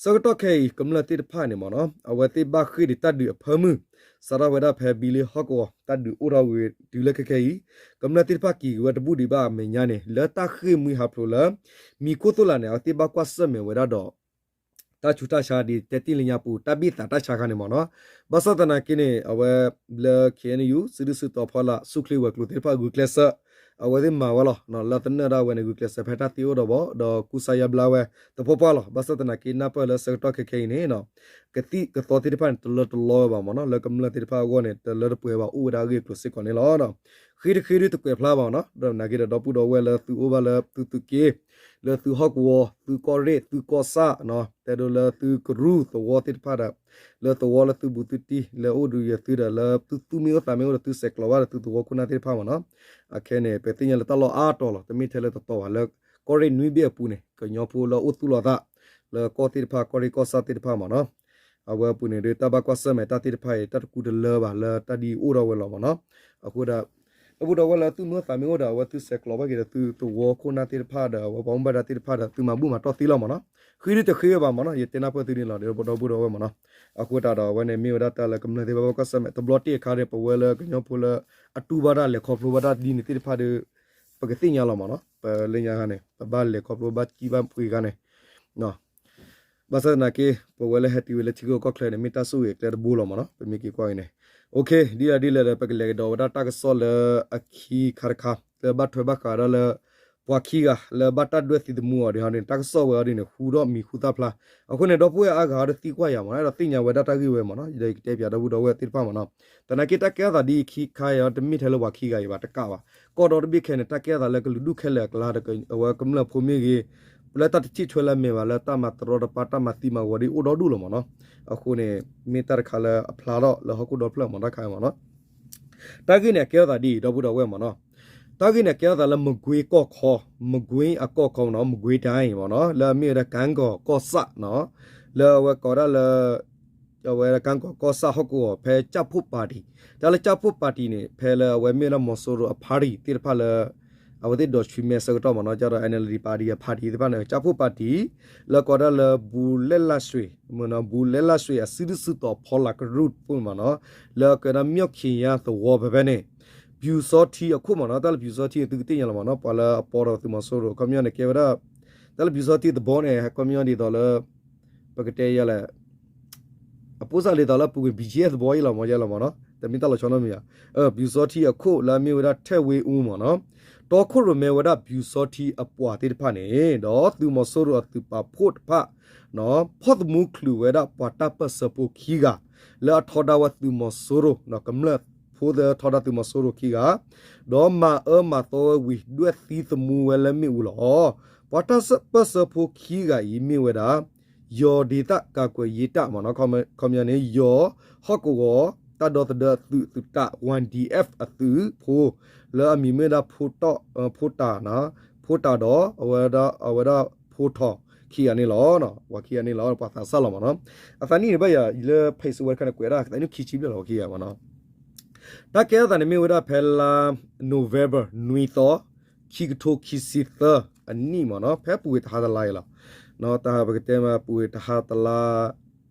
ဆၢကတီၢ်ခဲအံၤ ကမျၢၢ်သ့ၣ်တဖၣ်န့ၣ်မ့ၢ်နီၤ အဝဲသ့ၣ်ဘၣ်ဃ့ၢ်ဒံးတၢ်ဒုးအဖၢမုၢ် စးထီၣ်ဝဲဒၣ်ဖဲဘံလ့ဟီၣ်ကဝီၤ တၢ်ဒုးအိၣ်ထီၣ်ဝံၤတုၤလၢခဲခဲအံၤ ကမျၢၢ်သ့ၣ်တဖၣ်က့ၤက့ၤဝဲတဘူၣ်ဒံးဘၣ်အမဲာ်ညါန့ၣ် လၢတၢ်ဃ့ၢ်မှံဟးဖျိးလၢ မံၤခိၣ်သိၣ်လးန့ၣ် အဝဲသ့ၣ်ဘၣ်ကွၢ်ဆၢၣ်မဲာ်ဝဲဒၣ်ဒီး တၢ်ဆူးတၢ်ဆါဒ်တဲတ့ၢ်လၢညါပူၤ တၢ်ဘံၣ်သးတၢ်ဆါခါန့ၣ်မ့ၢ်နီၤ ဘၣ်ဆၣ်သနာ်က့န့ၣ် အဝဲလၢ K N U စုဒုၣ်စုတီၤဖီလာ် ဆူၣ်ချ့ဝဲၤကျိၤသ့ၣ်တဖၣ်ဂုာ်ကျဲးစၢး အဝဲသ့ၣ်မၤဝဲလီၤ လၢသနၢၣ်ဒၣ်ဝဲန့ၣ် ဂုာ်ကျဲးစၢးဖဲတၢ်သ့အိၣ်ဒီးဘီ ဒီးကူစါယါဘျါဝဲသပှၢ်ပှၢ်လီၤ. ဘၣ်ဆၣ်သနာ်က့ နၢ်ပၢၢ်လၢဆၢကတီၢ်ခဲခဲအံၤန့ၣ် ကသံၣ်ကသီသ့ၣ်တဖၣ်န့ၣ် တလၢတလီဝဲဘၣ်မ့ၢ်နီၤ လၢကမျၢၢ်သ့ၣ်တဖၣ်အဂီၢ်န့ၣ် တလၢတပှဲၤဘၣ် အိၣ်ဝဲဒၣ်အဂ့ၢ်အကျိၤစ့ၢ်ကီးန့ၣ်လီၤ. ဃ့တဃ့ဒုတကွဲးဖျါဘၣ်နီၤ, ဒီးနာ်က့ဒီး ဒီပုၢ်ဒီဝဲၢ်လၢသုအိၣ်ဘၣ်လၢသုသုးက့, လၢသုဟီၣ်ကဝီၤ သုကီၢ်ရ့ၣ် သုကီၢ်ဆၣ်, တဲဒိလၢသုကရူၢ်သဝီသ့ၣ်တဖၣ်ဒီး, လၢသဝီလၢသုဘူးသုတံၢ် လၢအိၣ်ဒုးယဲၢ်သုဒီး လၢသုသူၣ်မ့ၢ်အိၣ်သးမ့ၢ်အိၣ်ဒီး သုဆဲးကျိးဘၣ်ဒီးသုသဝီခိၣ်နၢ်သ့ၣ်တဖၣ်မ့ၢ်နီၤ, အခဲန့ၣ် ပသ့ၣ်ညါလၢတၢ်လီၢ်အါတီၤလီၤ, တမ့ၢ်ထဲလၢတတီၤဘၣ် လၢကီၢ်ရ့ၣ်နွံဘ့ၣ်အပူၤန့ၣ် ကညီဖိလၢအိၣ်သူၣ်လီၤသး လၢကီၢ်သ့ၣ်တဖၣ် ကီၢ်ရ့ၣ်ကီၢ်ဆၣ်သ့ၣ်တဖၣ်မ့ၢ်နီၤ, အဝဲအပူၤန့ၣ်ဒီး တၢ်ဘၣ်ကွၢ်ဆၢၣ်မဲာ်တၢ်သ့ၣ်တဖၣ်အံၤ တၢ်တကူတလၢဘၣ်လၢတၢ်ဒ်အံၤအိၣ်ထီၣ်ဝဲလီၤမ့ၢ်နီၤ, အဃိဒီး ဒီပုၢ်ဒီဝဲၢ်လၢသုမ့ၢ်အိၣ်သးမ့ၢ်အိၣ်ဒီး အဝဲသုဆဲးကျိးဘၣ်က့ၤဒီးသုသဝီခိၣ်နၢ်သ့ၣ်တဖၣ်ဒီး အဝဲပှၤမူဘၣ်ဒါသ့ၣ်တဖၣ်ဒီး သုမၤဘူၣ်မၤတီၢ်သ့လီၤမ့ၢ်နီၤ, ဃ့ဒုတဃ့ဝဲဘၣ်မ့ၢ်နီၤ, ယတဲနၢ်ပၢၢ်သုန့ၣ်လီၤ ဒီပုၢ်ဒီဝဲၢ်မ့ၢ်နီၤ, အဃိသတးဒီးအဝဲန့ၣ်မ့ၢ်ဝဲဒၣ်တၢ်လၢကမျၢၢ်သ့ၣ်တဖၣ်ဘၣ်ကွၢ်ဆၢၣ်မဲာ် တဘျီတ့ၢ်အခါဒီး ပဝဲလၢကညီဖိလၢ အတူၢ်ဘၣ်တၢ်လဲၤခီဖျိဘၣ်တၢ်ဒ်န့ၣ်သ့ၣ်တဖၣ်ဒီး ပကသ့ၣ်ညါလီၤမ့ၢ်နီၤ, ပလၢညါခါန့ၣ် ပဘၣ်လဲၤခီဖျိဘၣ်စံၣ်ဘၣ်ပှ့ၤခါန့ၣ် ဘၣ်ဆၣ်သနာ်က့ ပဝဲလၢဟဲတုၤဝဲလၢထံဂုၤကီၢ်ချၢန့ၣ် မ့ၢ်တၢ်ဆိၣ်ဂ့ၤအကျဲတဘိလီၤမ့ၢ်နီၤ, ပမ့ၢ်က့ၤကွၢ်အံၤန့ၣ်, ဒ်လဲၣ်ဒ်လဲၣ်ဒီး ပကလဲၤကဒီးဝဲဒၣ်တၢ်ကစီၣ်လၢအခံခါတခါ လၢဘၣ်ထွဲဘၣ်ဃးဒီးလၢ ပှၤခံဂၤလၢဘၣ်တၢ်ဒွဲၣ်သံသမူအီၤဒ်ဟီန့ၣ် တၢ်ကစီၣ်ဝဲအီၤဒ်န့ၣ် ဟူထီၣ်မံၤဟူသၣ်ဖျါ, အဃိန့ၣ် ဒီပုၢ်ဝဲၢ်အါဂၤအီၤဒီးသံကွၢ်ယၤမ့ၢ်နီၤ, အဲၣ်ဒိးသ့ၣ်ညါဝဲဒၣ်တၢ်ဂ့ၢ်ဝဲမ့ၢ်နီၤ, ယဒီးယကတဲပၠးဒီပုၢ်ဒီဝဲၢ်သ့ၣ်တဖၣ်မ့ၢ်နီၤ, သနာ်က့တၢ်ကဲထီၣ်သးဒ်အံၤခံခါအံၤ တမ့ၢ်ထဲလၢပှၤခံဂၤအံၤဘၣ်တကးဘၣ်, ကီၢ်ဒီတဘ့ၣ်ခဲန့ၣ် တၢ်ကဲထီၣ်သးလၢကလုာ်ဒူၣ်ခဲလၢာ်အကျါ အဝဲကမျၢၢ်ဖိမ့ၢ်ဂ့ၤ လၢတၢ်တထံၣ်ထွဲလၢအမဲာ်ဘၣ် လၢတၢ်မၤတရီတပါ တၢ်မၤသံမၤဝီၤဒ်အိၣ်ဒီဒူၣ်လီၤမ့ၢ်နီၤ, အဃိန့ၣ် မ့ၢ်တၢ်တခါလၢအဖျါထီၣ်လၢဟီၣ်ခိၣ်ဒီဖျၢၣ်မ့ၢ်တၢ်ခါအံၤမ့ၢ်နီၤ, တၢ်ဂ့ၢ်န့ၣ်အကဲထီၣ်သးဒ်အံၤ ဒီပုၢ်ဒီဝဲၢ်မ့ၢ်နီၤ, တၢ်ဂ့ၢ်န့ၣ်အကဲထီၣ်သးလၢမကွ့ကီၢ်ခီ, မကွ့အကီၢ်ခီမ့ၢ်နီၤ, မကွ့တၢ်အံၤမ့ၢ်နီၤ လၢအမ့ၢ်ဝဲဒၣ်ကၣ်ကီၢ်ကီၢ်ဆၣ်နီၤ, လၢအဝဲကိးဒၣ်လၢ အဝဲဒၣ်ကၣ်ကီၢ်ကီၢ်ဆၣ်ဟီၣ်ကဝီၤ ဖဲကၠၣ်ဖှိၣ်ပၣ်တံၣ်, တၢ်လၢကၠၣ်ဖှိၣ်ပၣ်တံၣ်န့ၣ် ဖဲလၢအဝဲမ့ၢ်ဝဲဒၣ်မီၤစိရိၤအ party သ့ၣ်တဖၣ်လၢ အဝဲသ့ၣ်ဒိးဆှံမဲဆၢကတီၢ်မ့ၢ်နီၤ, ကဒီး NLD party အ party သ့ၣ်တဖၣ်န့ၣ် ကၠၣ်ဖှိၣ်ပၣ်တံၣ် လၢကိးဒၣ်လၢ ဘူးလဲၣ်လၢ်ရွှ့ၣ်မ့ၢ်နီၤ, ဘူးလဲၣ်လၢ်ရွှ့ၣ်အစုဒုၣ်စုတီၤဖီလာ်ကရူၢ်တဖၣ်မ့ၢ်နီၤ, လၢကဒီး မၠီၣ်ခံယါသဝီဖဲဖဲန့ၣ် ပျူစောထီးအခိၣ်မ့ၢ်နီၤ, တၢ်လၢပျူစောထီးသုကသ့ၣ်ညါလီၤမ့ၢ်နီၤ, ပှၤလၢအပိာ်ဒီးသုးမီၤစိရိၤ ခီပညီန့ၣ် ကဲဝဲဒၣ် တၢ်လၢပျူစောထီးသဘီန့ၣ် ခီပညီဒ်သိးလၢ ပကတဲယၤလဲၣ် အပိၢ်စၢ်ဒ်သိးလၢပူၤကွံာ် ဘံၣ်ကၠံၣ်အဲၣ်သဘီယဲလီၤမ့ၢ်ယဲလီၤမ့ၢ်နီၤ, တမ့ၢ်တၢ်လီၤဆီနီတမံၤဧါ, ပျူစောထီးအခိၣ်လၢအမ့ၢ်ဝဲဒၣ်ထဲၣ်ဝ့အူမ့ၢ်နီၤ, တီခိၣ်ရိၣ်မဲဝဲဒၣ်ပျူစောထီးအပှၤသ့ၣ်တဖၣ်န့ၣ် ဒီးသုးမီၤစိရိၤအသုးပာ်ဖှိၣ်တဖၣ် ဖီၣ်သမူချုးဝဲဒၣ်ပှၤတၢ်ပၢၢ်ဆၢဖိခံဂၤ လၢအထီဒါဝဲသုးမီၤစိရိၤ ကမျၢၢ်ဖိလၢထီဒါသုးမီၤစိရိၤခံဂၤ ဒီးမၤအၢမၤသီဝဲဝံၤ ဒွဲၣ်သံသမူဝဲလၢမ့ၣ်အူလီၤ. ပှၤတၢ်ပၢၢ်ဆၢဖိခံဂၤအံၤမ့ၢ်ဝဲဒၣ် ယီၤဒ့သၣ် ကာကွယ်ရေးတပ် မ့ၢ်နီၤ, ခီပညီန့ၣ် ယီၤဟီၣ်ကဝီၤ တၢ်ဒီသဒၢအသုး သုးတၢ် ဝၣ် ဒီး အသုးဖိ လၢအမံၤမ့ၢ်ဝဲဒၣ် ဖိတၢ် ဖိတၢ်ဒီး အဝဲဒၣ် အဝဲဒၣ်ဖိထီၣ်ခံဂၤန့ၣ်လီၤ. ပှၤခံဂၤန့ၣ်လီၤ ပှၤသးစၢ်လီၤမ့ၢ်နီၤ. အသးနံၣ်န့ၣ်ဘၣ်ယၤ လၢ Facebook ဝဲတခါန့ၣ် ကွဲးဒၣ် သးနံၣ်ခံဆံဘျဲၣ်လီၤ ပှၤခံဂၤမ့ၢ်နီၤ. တၢ်ကဲထီၣ်သးန့ၣ်မ့ၢ်ဝဲဒၣ်ဖဲလါ November နွံသီ ခံကထိခံဆံသၢအနံၣ်မ့ၢ်နီၤ, ဖဲပူၤကွံာ်တဟါတလါအံၤလီၤ. တၢ်ပကတဲမ့ၢ်ပူၤကွံာ်တဟါတလါ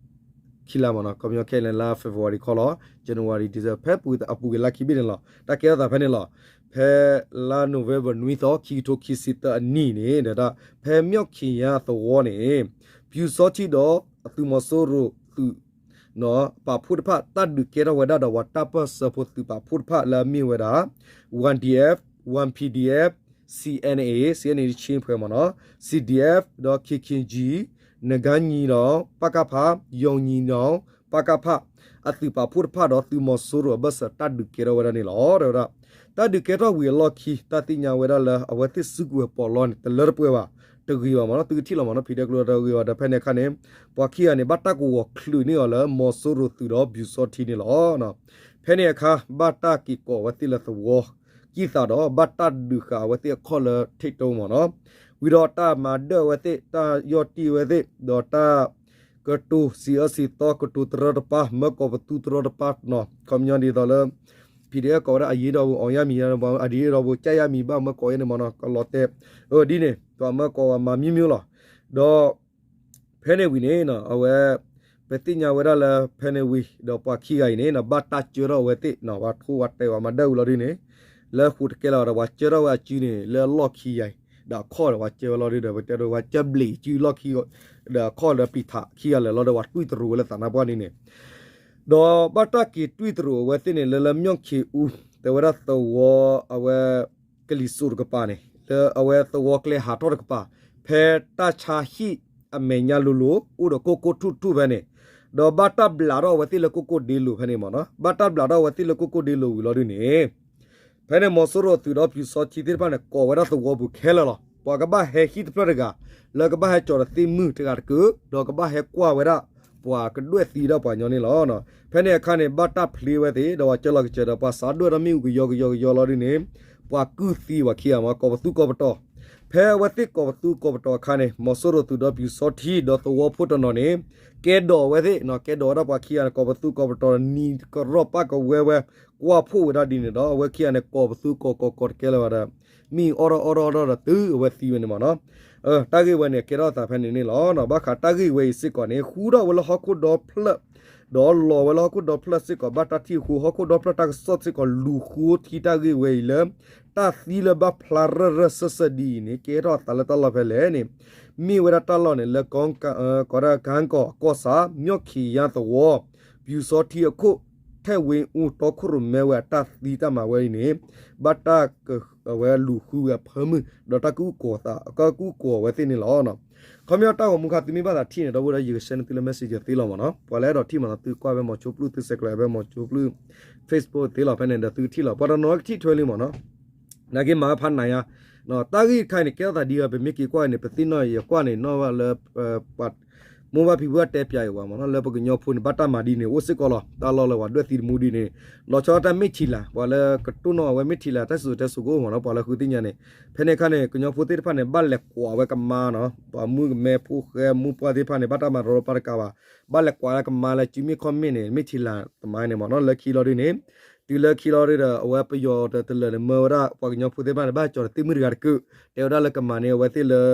ခံလါမ့ၢ်နီၤ, ခီပညီခဲအံၤန့ၣ် လါ February ခီလီၤ, January December ဖဲပူၤကွံာ်အပူၤကွံာ်လါခံဘ့ၣ်န့ၣ်လီၤ. တၢ်ကဲထီၣ်သးဖဲန့ၣ်လီၤ. ဖဲလါ November နွံသီ ခံကထိခံဆံသၢအနံၣ်န့ၣ် ဒီးဒၣ် ဖဲမၠီၣ်ခံယါသဝီန့ၣ် ပျူစောထီးဒီးအသုးမီၤစိရိၤသုး ပာ်ဖှိၣ်တဖၣ် တၢ်ဒုးကဲထီၣ်ဝဲဒၣ်ဒီးပှၤတၢ်ပၢၢ်ဆၢဖိသုးပာ်ဖှိၣ်တဖၣ်လၢအမ့ၢ်ဝဲဒၣ် ဝၣ် ဒီး ဝၣ် ပီႇဒီးအ့ၣ် ဖ် စံၣ်အဲၣ်န့ၣ်အ့ၣ် စံၣ်အဲၣ်န့ၣ်အ့ၣ် တဆ့ၣ် ဖဲမ့ၢ်နီၤ, စံၣ်ဒီးအ့ၣ် ဖ် ဒီး ခ့ၣ်ခ့ၣ်ကၠံၣ် နကါညီဒီး ပကဖ ယီၣ်ညီဒီး ပကဖ အသုးပာ်ဖှိၣ်တဖၣ်ဒီးသုးမီၤစိရိၤအဘၢၣ်စၢၤတၢ်ဒုးကဲထီၣ်ဝဲဒၣ်န့ၣ်လီၤ. တဲဝဲဒၣ် တၢ်ဒုးကဲထီၣ်ဝံၤအလီၢ်ခံ တၢ်သ့ၣ်ညါဝဲဒၣ်လၢအဝဲသ့ၣ်စုကဝဲၤပီးလီန့ၣ် တလၢတပှဲၤဘၣ် တဂ့ၤဘၣ်မ့ၢ်နီၤ, သုကထံၣ်လီၤမ့ၢ်နီၤ, ဖံးဒဲးကျိတဂ့ၤဘၣ်, ဒီးဖဲန့ၣ်အခါန့ၣ် ပှၤခံဂၤန့ၣ် ဘၣ်တၢ်ကဝီၤချုးန့ၢ်အီၤလၢမီၤစိရိၤသုးဒီးပျူစောထီးန့ၣ်လီၤ. ဖဲန့ၣ်အခါ ဘၣ်တၢ်က့ၤကိးဝဲသ့ၣ်လၢသဝီကံၢ်သးဒီး ဘၣ်တၢ်ဒုးဃာ်အဝဲသ့ၣ်အခီၣ်လၢထံးတိမ့ၢ်နီၤ, ဝံၤဒီးတၢ်မၤဒၢၣ်အဝဲသ့ၣ် တၢ်ယီၢ်တံၢ်အဝဲသ့ၣ် ဒီးတၢ် ကတိၤစံးအၢစံးသီ ကတိၤတရီတပါ မၢကိးပသူတရီတပါနီၤ, ခီပညီဒ်သိးလၢ ဖံးဒဲးကိးဝဲဒၣ် အရေးတော်ပုံ အောင်ရမည်, အရေးတော်ပုံ ကျရမည် ဘၣ်မၢကိးယဲန့ၣ်မ့ၢ်နီၤ, ကလီၤတဲာ် အဒ်န့ၣ် ပှၤမၢကိးဝဲမၤမံမံလီၤ. ဒီး ဖဲန့ၣ်ဝံၤန့ၣ် အဝဲ ပသ့ၣ်ညါဝဲဒၣ်လၢ ဖဲန့ၣ်ဝံၤ ဒီးပှၤခံဂၤအံၤန့ၣ် ဘၣ်တၢ်ကၢထီၣ်အဝဲသ့ၣ် ဘၣ်ထိၣ်ဝဲတဲာ်ဝဲမၤဒၢၣ်ဝံၤလီၤဒ်န့ၣ် လၢဃိးတကဲလၢၤဒီး ပှၤကၢထီၣ်ဝဲအစုန့ၣ် လၢအလီၢ်ခံဂၤအံၤ ဒီးအခီၣ်ဒီးပှၤကၢဝဲလီၤဒ်ဒီး ပတဲဒီးပှၤကၢဘျ့းစုလီၢ်ခံ ဒီးအခီၣ်ဒီးပျံၤထးခံဂၤလၢာ်လီၤဒီး ပှၤတွံၢ်တရူးဝဲလၢသးနါပှၢ်န့ၣ်န့ၣ် ဒီးဘၣ်တၢ်က့ၤတွံၢ်တရူးအဝဲသ့ၣ်န့ၣ် လၢလၢမၠီၣ်ခ့အူ တဲဝဲဒၣ်သဝီအဝဲ ကလံၤစိးတကပၤန့ၣ် လၢအဝဲသဝီကျဲဟးထီၣ်တကပၤ ဖဲတၢ်ဆါဟံၣ်အမဲာ်ညါလိၤလိၤ အိၣ်ဒီးကိၢ်ကိၢ်ထူၣ်ထူၣ်ဖဲန့ၣ် ဒီးဘၣ်တၢ်ဘျးထီၣ်အဝဲသ့ၣ်လၢကိၢ်ကိၢ်ဒ့လိၤဖဲန့ၣ်မ့ၢ်နီၤ, ဘၣ်တၢ်ဘျးထီၣ်အဝဲသ့ၣ်လၢကိၢ်ကိၢ်ဒ့လိၤဝံၤလီၤဒ်န့ၣ် ဖဲန့ၣ်မီၤစိရိၤအသုးဒီးပျူစောထီးသ့ၣ်တဖၣ်န့ၣ် ကိးဝဲဒၣ်သဝီပူၤခဲလၢာ်လီၤ. ပှၤကဘၣ်ဟဲဟံၣ်တဖျၢၣ်တဂၤ လၢကဘၣ်ဟဲကၠီၤဒီးသ့ၣ်မုၢ်တဂၤတကုာ် ဒီးကဘၣ်ဟဲကွၢ်ဝဲဒၣ် ပှၤကဒွဲၣ်သံဒီးပှၤကညီန့ၣ်လီၤ. ဖဲန့ၣ်အခါန့ၣ် ဘၣ်တၢ်ဖျ့ဝဲသ့ၣ် ဒီးပှၤကၢလီၤကစၢၤဒီး ပှၤစးဒွဲၣ်ဒီးမ့ၣ်အူကယီကယီကယီလီၤဒုန့ၣ် ပှၤကုၢ်သံပှၤခံဂၤမး ကိးပသူကိးပတီၤ ဖဲအဝဲသ့ၣ်ကိးပသူကိးပတီၤအခါန့ၣ် မီၤစိရိၤသုးဒီးပျူစောထီးဒီးသဝီဖိတနီၤန့ၣ် ကဲဒိးဝဲသ့ၣ် ကဲဒိးဝဲဒၣ်ပှၤခံဂၤန့ၣ် ကိးပသူကိးပတီၤ နံၤကရီၣ်ပၣ်ကဝဲဝဲ ကွၢ်ဖှိၣ်ဝဲဒၣ်ဒ်န့ၣ်ဒီး အဝဲခံဂၤန့ၣ် ကိးပသူကိးကိးကိးတကဲလၢၤဘၣ်ဒီး မ့ၣ်အူအီၣ်ထီၣ်အီၣ်ထီၣ်အီၣ်ထီၣ်ဒီးတုၤအဝဲသံဝဲန့ၣ်မးနီၤ. တၢ်ဂ့ၢ်ဝဲန့ၣ် ကဲထီၣ်သးဖဲန့ၣ်န့ၣ်လီၤ. ဘၣ်ဃးတၢ်ဂ့ၢ်ဝဲအံၤစ့ၢ်ကီးန့ၣ် ဃူထီၣ်ဝဲလၢဟီၣ်ခိၣ်ဒီဖျၢၣ် ဒီးလီၤဝဲလၢဟီၣ်ခိၣ်ဒီဖျၢၣ်စ့ၢ်ကီး ဘၣ်တၢ်ထံၣ်ဃူ ဟီၣ်ခိၣ်ဒီဖျၢၣ်တၢ်ကစီၣ်စ့ၢ်ကီး လူၤဃူထံတၢ်ဂ့ၢ်ဝဲအံၤလၢ တၢ်သံလၢဘၣ်ဖျါရၢၢ်ရၢၢ်စၢၢ်စၢၢ်ဒ်အံၤန့ၣ် ကဲထီၣ်အသးလၢတၢ်လီၢ်ဖဲလဲၣ်န့ၣ် မ့ၢ်ဝဲဒၣ်တၢ်လီၢ်န့ၣ် လၢ ကီးဒၣ်ကၢကီၢ်အကီၢ်ဆၣ် မၠီၣ်ခံယါသဝီ ပျူစောထီးအခိၣ် ထဲၣ်ဝ့အူတီခိၣ်ရိၣ်မဲဝဲ အတၢ်သံတၢ်မၤဝဲအံၤန့ၣ် ဘၣ်တၢ်ကဝဲလူၤဃုဝဲအဖၢမုၢ် ဒီးတၢ်ကအုၣ်ကီၤသး ကကအုၣ်ကီၤဝဲသ့ၣ်န့ၣ်လီၤ. ခီပညီတၢ်ဂီၤမူခါ သုမ့ၢ်ဘၣ်သးထံၣ်န့ၣ် ဒီပုၢ်ဒီဝဲၢ် ယကshareန့ၢ်သုလၢ messenger သ့လီၤမးနီၤ. ပှၤလၢအဲၣ်ဒိးထံၣ်မးနီၤ သုကွၢ်ဖဲမီၤဆိဖျုၣ် သု subscribe ဖဲမီၤဆိဖျုၣ် Facebook သ့လီၤ ဖဲန့ၣ်ဒီးသုကထံၣ်လီၤ. ပှၤတနီၤကထံၣ်ထွဲလံမးနီၤ နာ်က့မၤဝဲဖးနၤယါ တၢ်ဂ့ၢ်တခါအံၤန့ၣ် ကဲထီၣ်သးဒ်အံၤ ပမ့ၢ်က့ၤကွၢ်န့ၣ် ပသ့ၣ်နီၣ်အံၤ ယကွၢ်န့ၣ် နီၣ်ဘၣ်လၢ ပှၤ မိၢ်ပၢ်ဖံဖုတဲပၠးအံၤဝဲမးနီၤ လၢပကညီဖိန့ၣ် ဘၣ်တၢ်မၤဒ်န့ၣ် အိၣ်စ့ၢ်ကီးလီၤ. တၢ်လီၢ်လၢပှၤဒွဲၣ်သံတမူဒ်န့ၣ် လီၤဆီဒၣ်တၢ်မ့ၢ်ထံလာ် ပှၤလၢကတိၢ်နီၣ်အဝဲမ့ၢ်ထံလာ် တၢ်စံၣ်စိၤတဲစိၤကအိၣ်မးနီၤ ပှၤလၢဃုသ့ၣ်ညါန့ၣ် ဖဲန့ၣ်အခါန့ၣ် ကညီဖိသ့ၣ်တဖၣ်န့ၣ် ဘၣ်လဲၤကွၢ်ဝဲကမါနီၤ ပှၤမုၣ်ကမဲဖိဃဲမုၣ်ပှၢ်သ့ၣ်တဖၣ်န့ၣ် ဘၣ်တၢ်မၤရီၤရီၤပၤတကးဘၣ် ဘၣ်လဲၤကွၢ်လၢကမါလၢစုမ့ၢ်ခီၣ်မ့ၢ်န့ၣ် မ့ၢ်ထံလာ်သမိုင်းန့ၣ်မးနီၤ လၢခံလီၤဒ်န့ၣ် တုၤလၢခံလီၤဒ်ဒီး အဝဲပယီၤတလၢာ်န့ၣ် မၢဝဲဒၣ်ပှၤကညီဖိသ့ၣ်တဖၣ်န့ၣ် ဘၣ်ကၠီၤဒီးသ့ၣ်မုၢ်တဂၤတကုာ် တဲဝဲဒၣ်လၢကမၤန့ၢ်အဝဲသ့ၣ်လၢ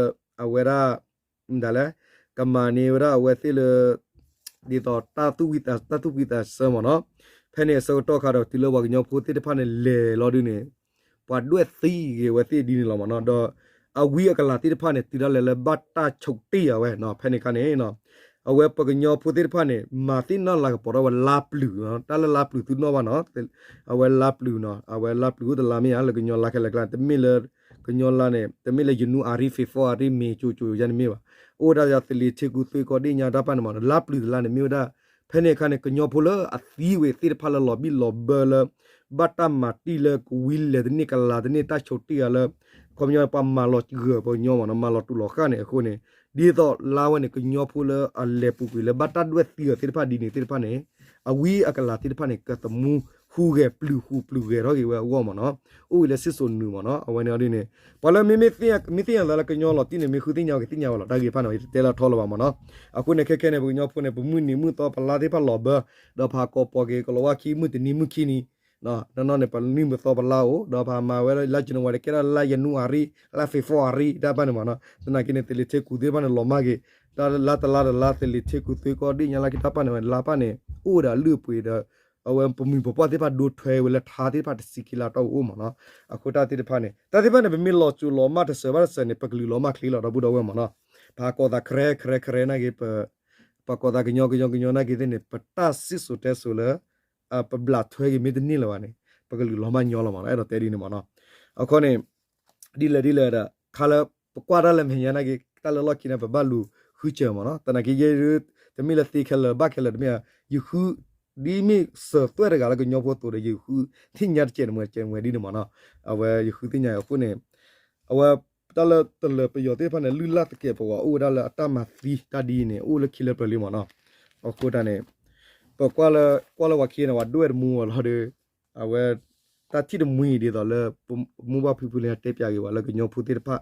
အဝဲဒၣ် မတၤလဲၣ် ကမၤန့ၢ်ဝဲဒၣ်အဝဲသ့ၣ်လၢ ဒ်သိး တၢ်သူၣ်ဖှံသးစၢ်မးနီၤ ဖဲန့ၣ်အဆၢကတီၢ်ခါဒီး တုၤလၢပှၤကညီဖိသ့ၣ်တဖၣ်န့ၣ် လဲၤလီၤဒ်န့ၣ် ပှၤဒွဲၣ်သံဂ့ၤဝဲသ့ၣ်ဒ်န့ၣ်လီၤမးနီၤ ဒီး အဝံအကလၤသ့ၣ်တဖၣ်န့ၣ် တုၤဒၣ်လဲာ်လၢဘၣ်တၢ်ဆိးတ့ၢ်အဝဲနီၤ ဖဲန့ၣ်အခါန့ၣ် အဝဲပှၤကညီဖိသ့ၣ်တဖၣ်န့ၣ် မၤသ့ၣ်နီၣ်လၤကပီၤထီၣ်ဝဲလါပျုၤနီၤ တၢ်လၢလါပျုၤသုနီၣ်ဘၣ်နီၤ အဝဲလါပျုၤနီၤ အဝဲလါပျုၤအိၣ်တလါမ့ၢ်ဧါ လၢကညီလါခဲလၢာ်ကျါ တမ့ၢ်လၢ ကညီလါန့ၣ် တမ့ၢ်လၢယနူၤအါရံၤ ဖ့ၤဖ့ၤအါရံၤ မ့ၤကၠိကၠိယါန့ၣ်မ့ၢ်ဘၣ် အိၣ်ဝဲဒၣ်ယၤသလ့ၤထ့ကူသွ့ကီၢ်ဒ့ၣ်ညါတၢ်တဖၣ်န့ၣ်မး လါပျုၤတလါန့ၣ် မ့ၢ်ဝဲဒၣ် ဖဲန့ၣ်အခါန့ၣ် ကညီဖိလၢအသံဝဲသ့ၣ်တဖၣ်လၢလီၤဘံၣ်လီၤဘၢလၢ ဘၣ်တၢ်မၤတံၢ်လၢကဝံလဲၤတန့ၢ်ကလၤတန့ၢ်တၢ်ဆိးတ့ၢ်အါလၢ ခီပညီပှၤမၤလီၤဂၢၢ်ပှၤကညီမးနီၤ မၤလီၤတူာ်လီၤဃာ်န့ၣ်အဃိန့ၣ် ဒ်သိးလါဝဲန့ၣ် ကညီဖိလၢအလဲၤပူၤကွံာ်လၢဘၣ်တၢ်ဒွဲၣ်သံအီၤသ့ၣ်တဖၣ်ဒ်န့ၣ်သ့ၣ်တဖၣ်န့ၣ် အဝံအကလၤသ့ၣ်တဖၣ်န့ၣ် ကသမူဟူးဂဲၤပျုၤဃူးပျုၤဂဲၤထီၣ်က့ၤဝဲအဂီၢ်မးနီၤ အိၣ်ဝဲလၢစံၣ်စိၤနုာ်မးနီၤ အဝဲန့ၣ်ဒ်န့ၣ် ပှၤလၢမ့မ့ၢ်သ့ၣ်ညါသးလၢကညီလီၤတံၢ်န့ၣ် မ့ၢ်ဃုသ့ၣ်ညါကသ့ၣ်ညါဝဲလီၤ တၢ်ဂ့ၢ်တဖၣ်န့ၣ် ယတတဲလၢထီလၢၤဘၣ်မးနီၤ အဃိန့ၣ် ခဲခဲန့ၣ် ပကညီဖိန့ၣ် ပမုၢ်နံၤမုၢ်သီပလါသ့ၣ်တဖၣ်လီၤဘၢ ဒီးပဟးကိးပိာ်က့ၤကလီၤဝါခံမုၢ်တနံၤမုၢ်ခံနံၤ နီၢ်နီၢ်န့ၣ် ပနံၣ်မုၢ်သီပလါအိၣ် ဒီးပဟးမၤဝဲလၢ လါယနူၤအါရံၤ လါ February တၢ်တဖၣ်န့ၣ်မးနီၤ သနာ်က့န့ၣ် သလ့ၤထ့ကူသ့ၣ်တဖၣ်န့ၣ် လီၤမၢ်က့ၤ တၢ်လၢတလါတလါ သလ့ၤထ့ကူသွ့ကီၢ်ဒ့ၣ်ညါလါက့ၤတၢ်တဖၣ်န့ၣ် လါတဖၣ်န့ၣ် အိၣ်ဝဲဒၣ်အလုၢ်အပှ့ၤဒီး အဝဲပမှံၤပပှၢ်သ့ၣ်တဖၣ်ဒိထွဲဝဲလၢထါသ့ၣ်တဖၣ်တဆံခံလါတီၢ်အိၣ်မးနီၤ အဃိတၢ်သ့ၣ်တဖၣ်န့ၣ် တၢ်သ့ၣ်တဖၣ်န့ၣ် ပမ့ၢ်လီၤစိၤလီၤမၢ်တစၢၤဘၣ်တစၢၤန့ၣ် ပကလုာ်လီၤမၢ်ချ့လီၤဒီပုၢ်ဒီဝဲၢ်မးနီၤ ပဟးကိးသးခရဲခရဲခရဲနာ်က့ ပှၤကိးသးကညီကညီကညီနာ်က့သ့ၣ်န့ၣ် ပတၢ်စံၣ်စိၤတဲစိၤလၢ ပဘျးထွဲက့ၤမ့ၢ်တန့ၢ်လၢၤဘၣ်န့ၣ် ပကလုာ်လီၤမၢ်ညီလီၤမးနီၤ အဲၣ်ဒိးတဲဒ်န့ၣ်မးနီၤ အခီန့ၣ် ဒ်လဲၣ်ဒ်လဲၣ်ဒီး ခါလၢ ပကွၢ်တၢ်လၢမဲာ်ညါနာ်က့ တၢ်လၢလီၢ်ခံန့ၣ် ပဘၣ်လူၤဃုစၢၤမးနီၤ သနာ်က့ယဲ တမ့ၢ်လၢသ့ခဲလၢာ်ဘၣ်ခဲလၢာ်တမ့ၢ် ယဃု ဒ်မ့ၢ်စၢၤသွဲၣ်တဂၤလၢကညီဖိအသိးဒီး ယဃုသ့ၣ်ညါတကဲးတမှဲးတကဲးတမှဲးဒ်န့ၣ်မးနီၤ အဝဲယဃုသ့ၣ်ညါအဃိန့ၣ် အဝဲတၢ်လၢတလၢာ်ပယီၤသ့ၣ်တဖၣ်န့ၣ် လုၢ်လၢ်သကဲးပဝးအိၣ်ဝဲဒၣ်လၢအတၢ်မၤသံတၢ်ဒ်အံၤန့ၣ် အိၣ်လၢခံလၢပျၢၤလံမးနီၤ အဃိတၢ်န့ၣ် ပကွၢ်လၢ ကွၢ်လၢပှၤခံဂၤန့ၣ် ပှၤဒွဲၣ်တမူအီၤလီၤဒီး အဝဲ တၢ်ထံၣ်တမှံဒ်သိးလၢ မိၢ်ပၢ်ဖံဖုလၢတဲပၠးက့ၤဝဲလၢကညီဖိသ့ၣ်တဖၣ်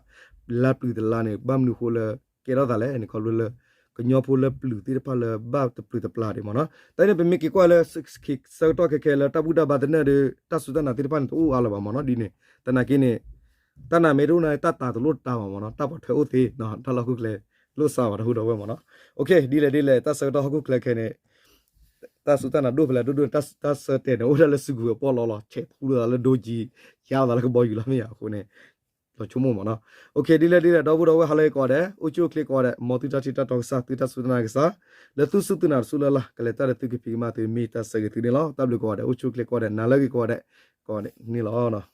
လါပျုၤတလါန့ၣ် ဘၣ်မနုၤအဃိလၢ ကဲထီၣ်သးလဲၣ်န့ၣ် ခီဖျိလၢ ကညီဖိလၢပျုၤသ့ၣ်တဖၣ်လၢဘၣ်တပျုၤတပျၢ်ဒံးမးနီၤ တၢ်န့ၣ် ပမ့ၢ်က့ၤကွၢ်လၢ ဆၢကတီၢ်ခဲခဲလၢတၢ်ဘူၣ်တၢ်ဘါသနၢၣ်ဒီး တၢ်စူၢ်တၢ်နာ်သ့ၣ်တဖၣ်န့ၣ် တအိၣ်အါလၢၤဘၣ်မးနီၤ ဒ်န့ၣ် သနာ်က့န့ၣ် တၢ်နာ်မ့ၢ်တအိၣ်န့ၣ် တၢ်တာ်တလိၣ်တတာ်ဘၣ်မးနီၤ တၢ်ပှၤထွဲအိၣ်သ့ တၢ်လၢဟီၣ်ခိၣ်ချၢ လိၣ်စးဘၣ်တဟူဒီးဝဲမးနီၤ ဒ်လဲၣ်ဒ်လဲၣ် တၢ်ဆၢကတီၢ်ဟီၣ်ခိၣ်ချၢခဲန့ၣ် တၢ်စူၢ်တၢ်နာ်ဒိၣ်ဖဲလဲၣ်ဒိၣ်ဒိၣ် တၢ်ဆၢတဲာ်န့ၣ် အိၣ်ဒၣ်လၢစုကဝဲၤပီၣ်လီၤလီၤ ဆဲးထူလိာ်သးလၢဒိကံ ယါလိာ်သးလၢကဘီယူၤလီၤမ့ၢ်ဧါအဃိန့ၣ် လီၤဆိကမိၣ်မးနီၤ ဒ်လဲၣ်ဒ်လဲၣ် ဒီပုၢ်ဒီဝဲၢ်ဟါလၢအဂ့ၤကိးဂၤဒဲး အိၣ်ဆူၣ်အိၣ်ချ့ကိးဂၤဒဲး မ်သုတၢ်ထံၣ်တၢ်တီကစၢ် သုတၢ်စူၢ်တၢ်နာ်ကစၢ် လၢသုစူၢ်သုနာ်တစူၢ်လၢ်လၢ် ကလဲၤတၢ်ဒီးသုကဖံးကမၤသုမ့ၢ်တၢ်ဆၢဂ့ၤသုန့ၣ်လီၤ တၢ်ဘျုးကိးဂၤဒဲး အိၣ်ဆူၣ်အိၣ်ချ့ကိးဂၤဒဲး နၤလၢအဂ့ၤကိးဂၤဒဲး ကိးဂၤဒဲးန့ၣ်လီၤ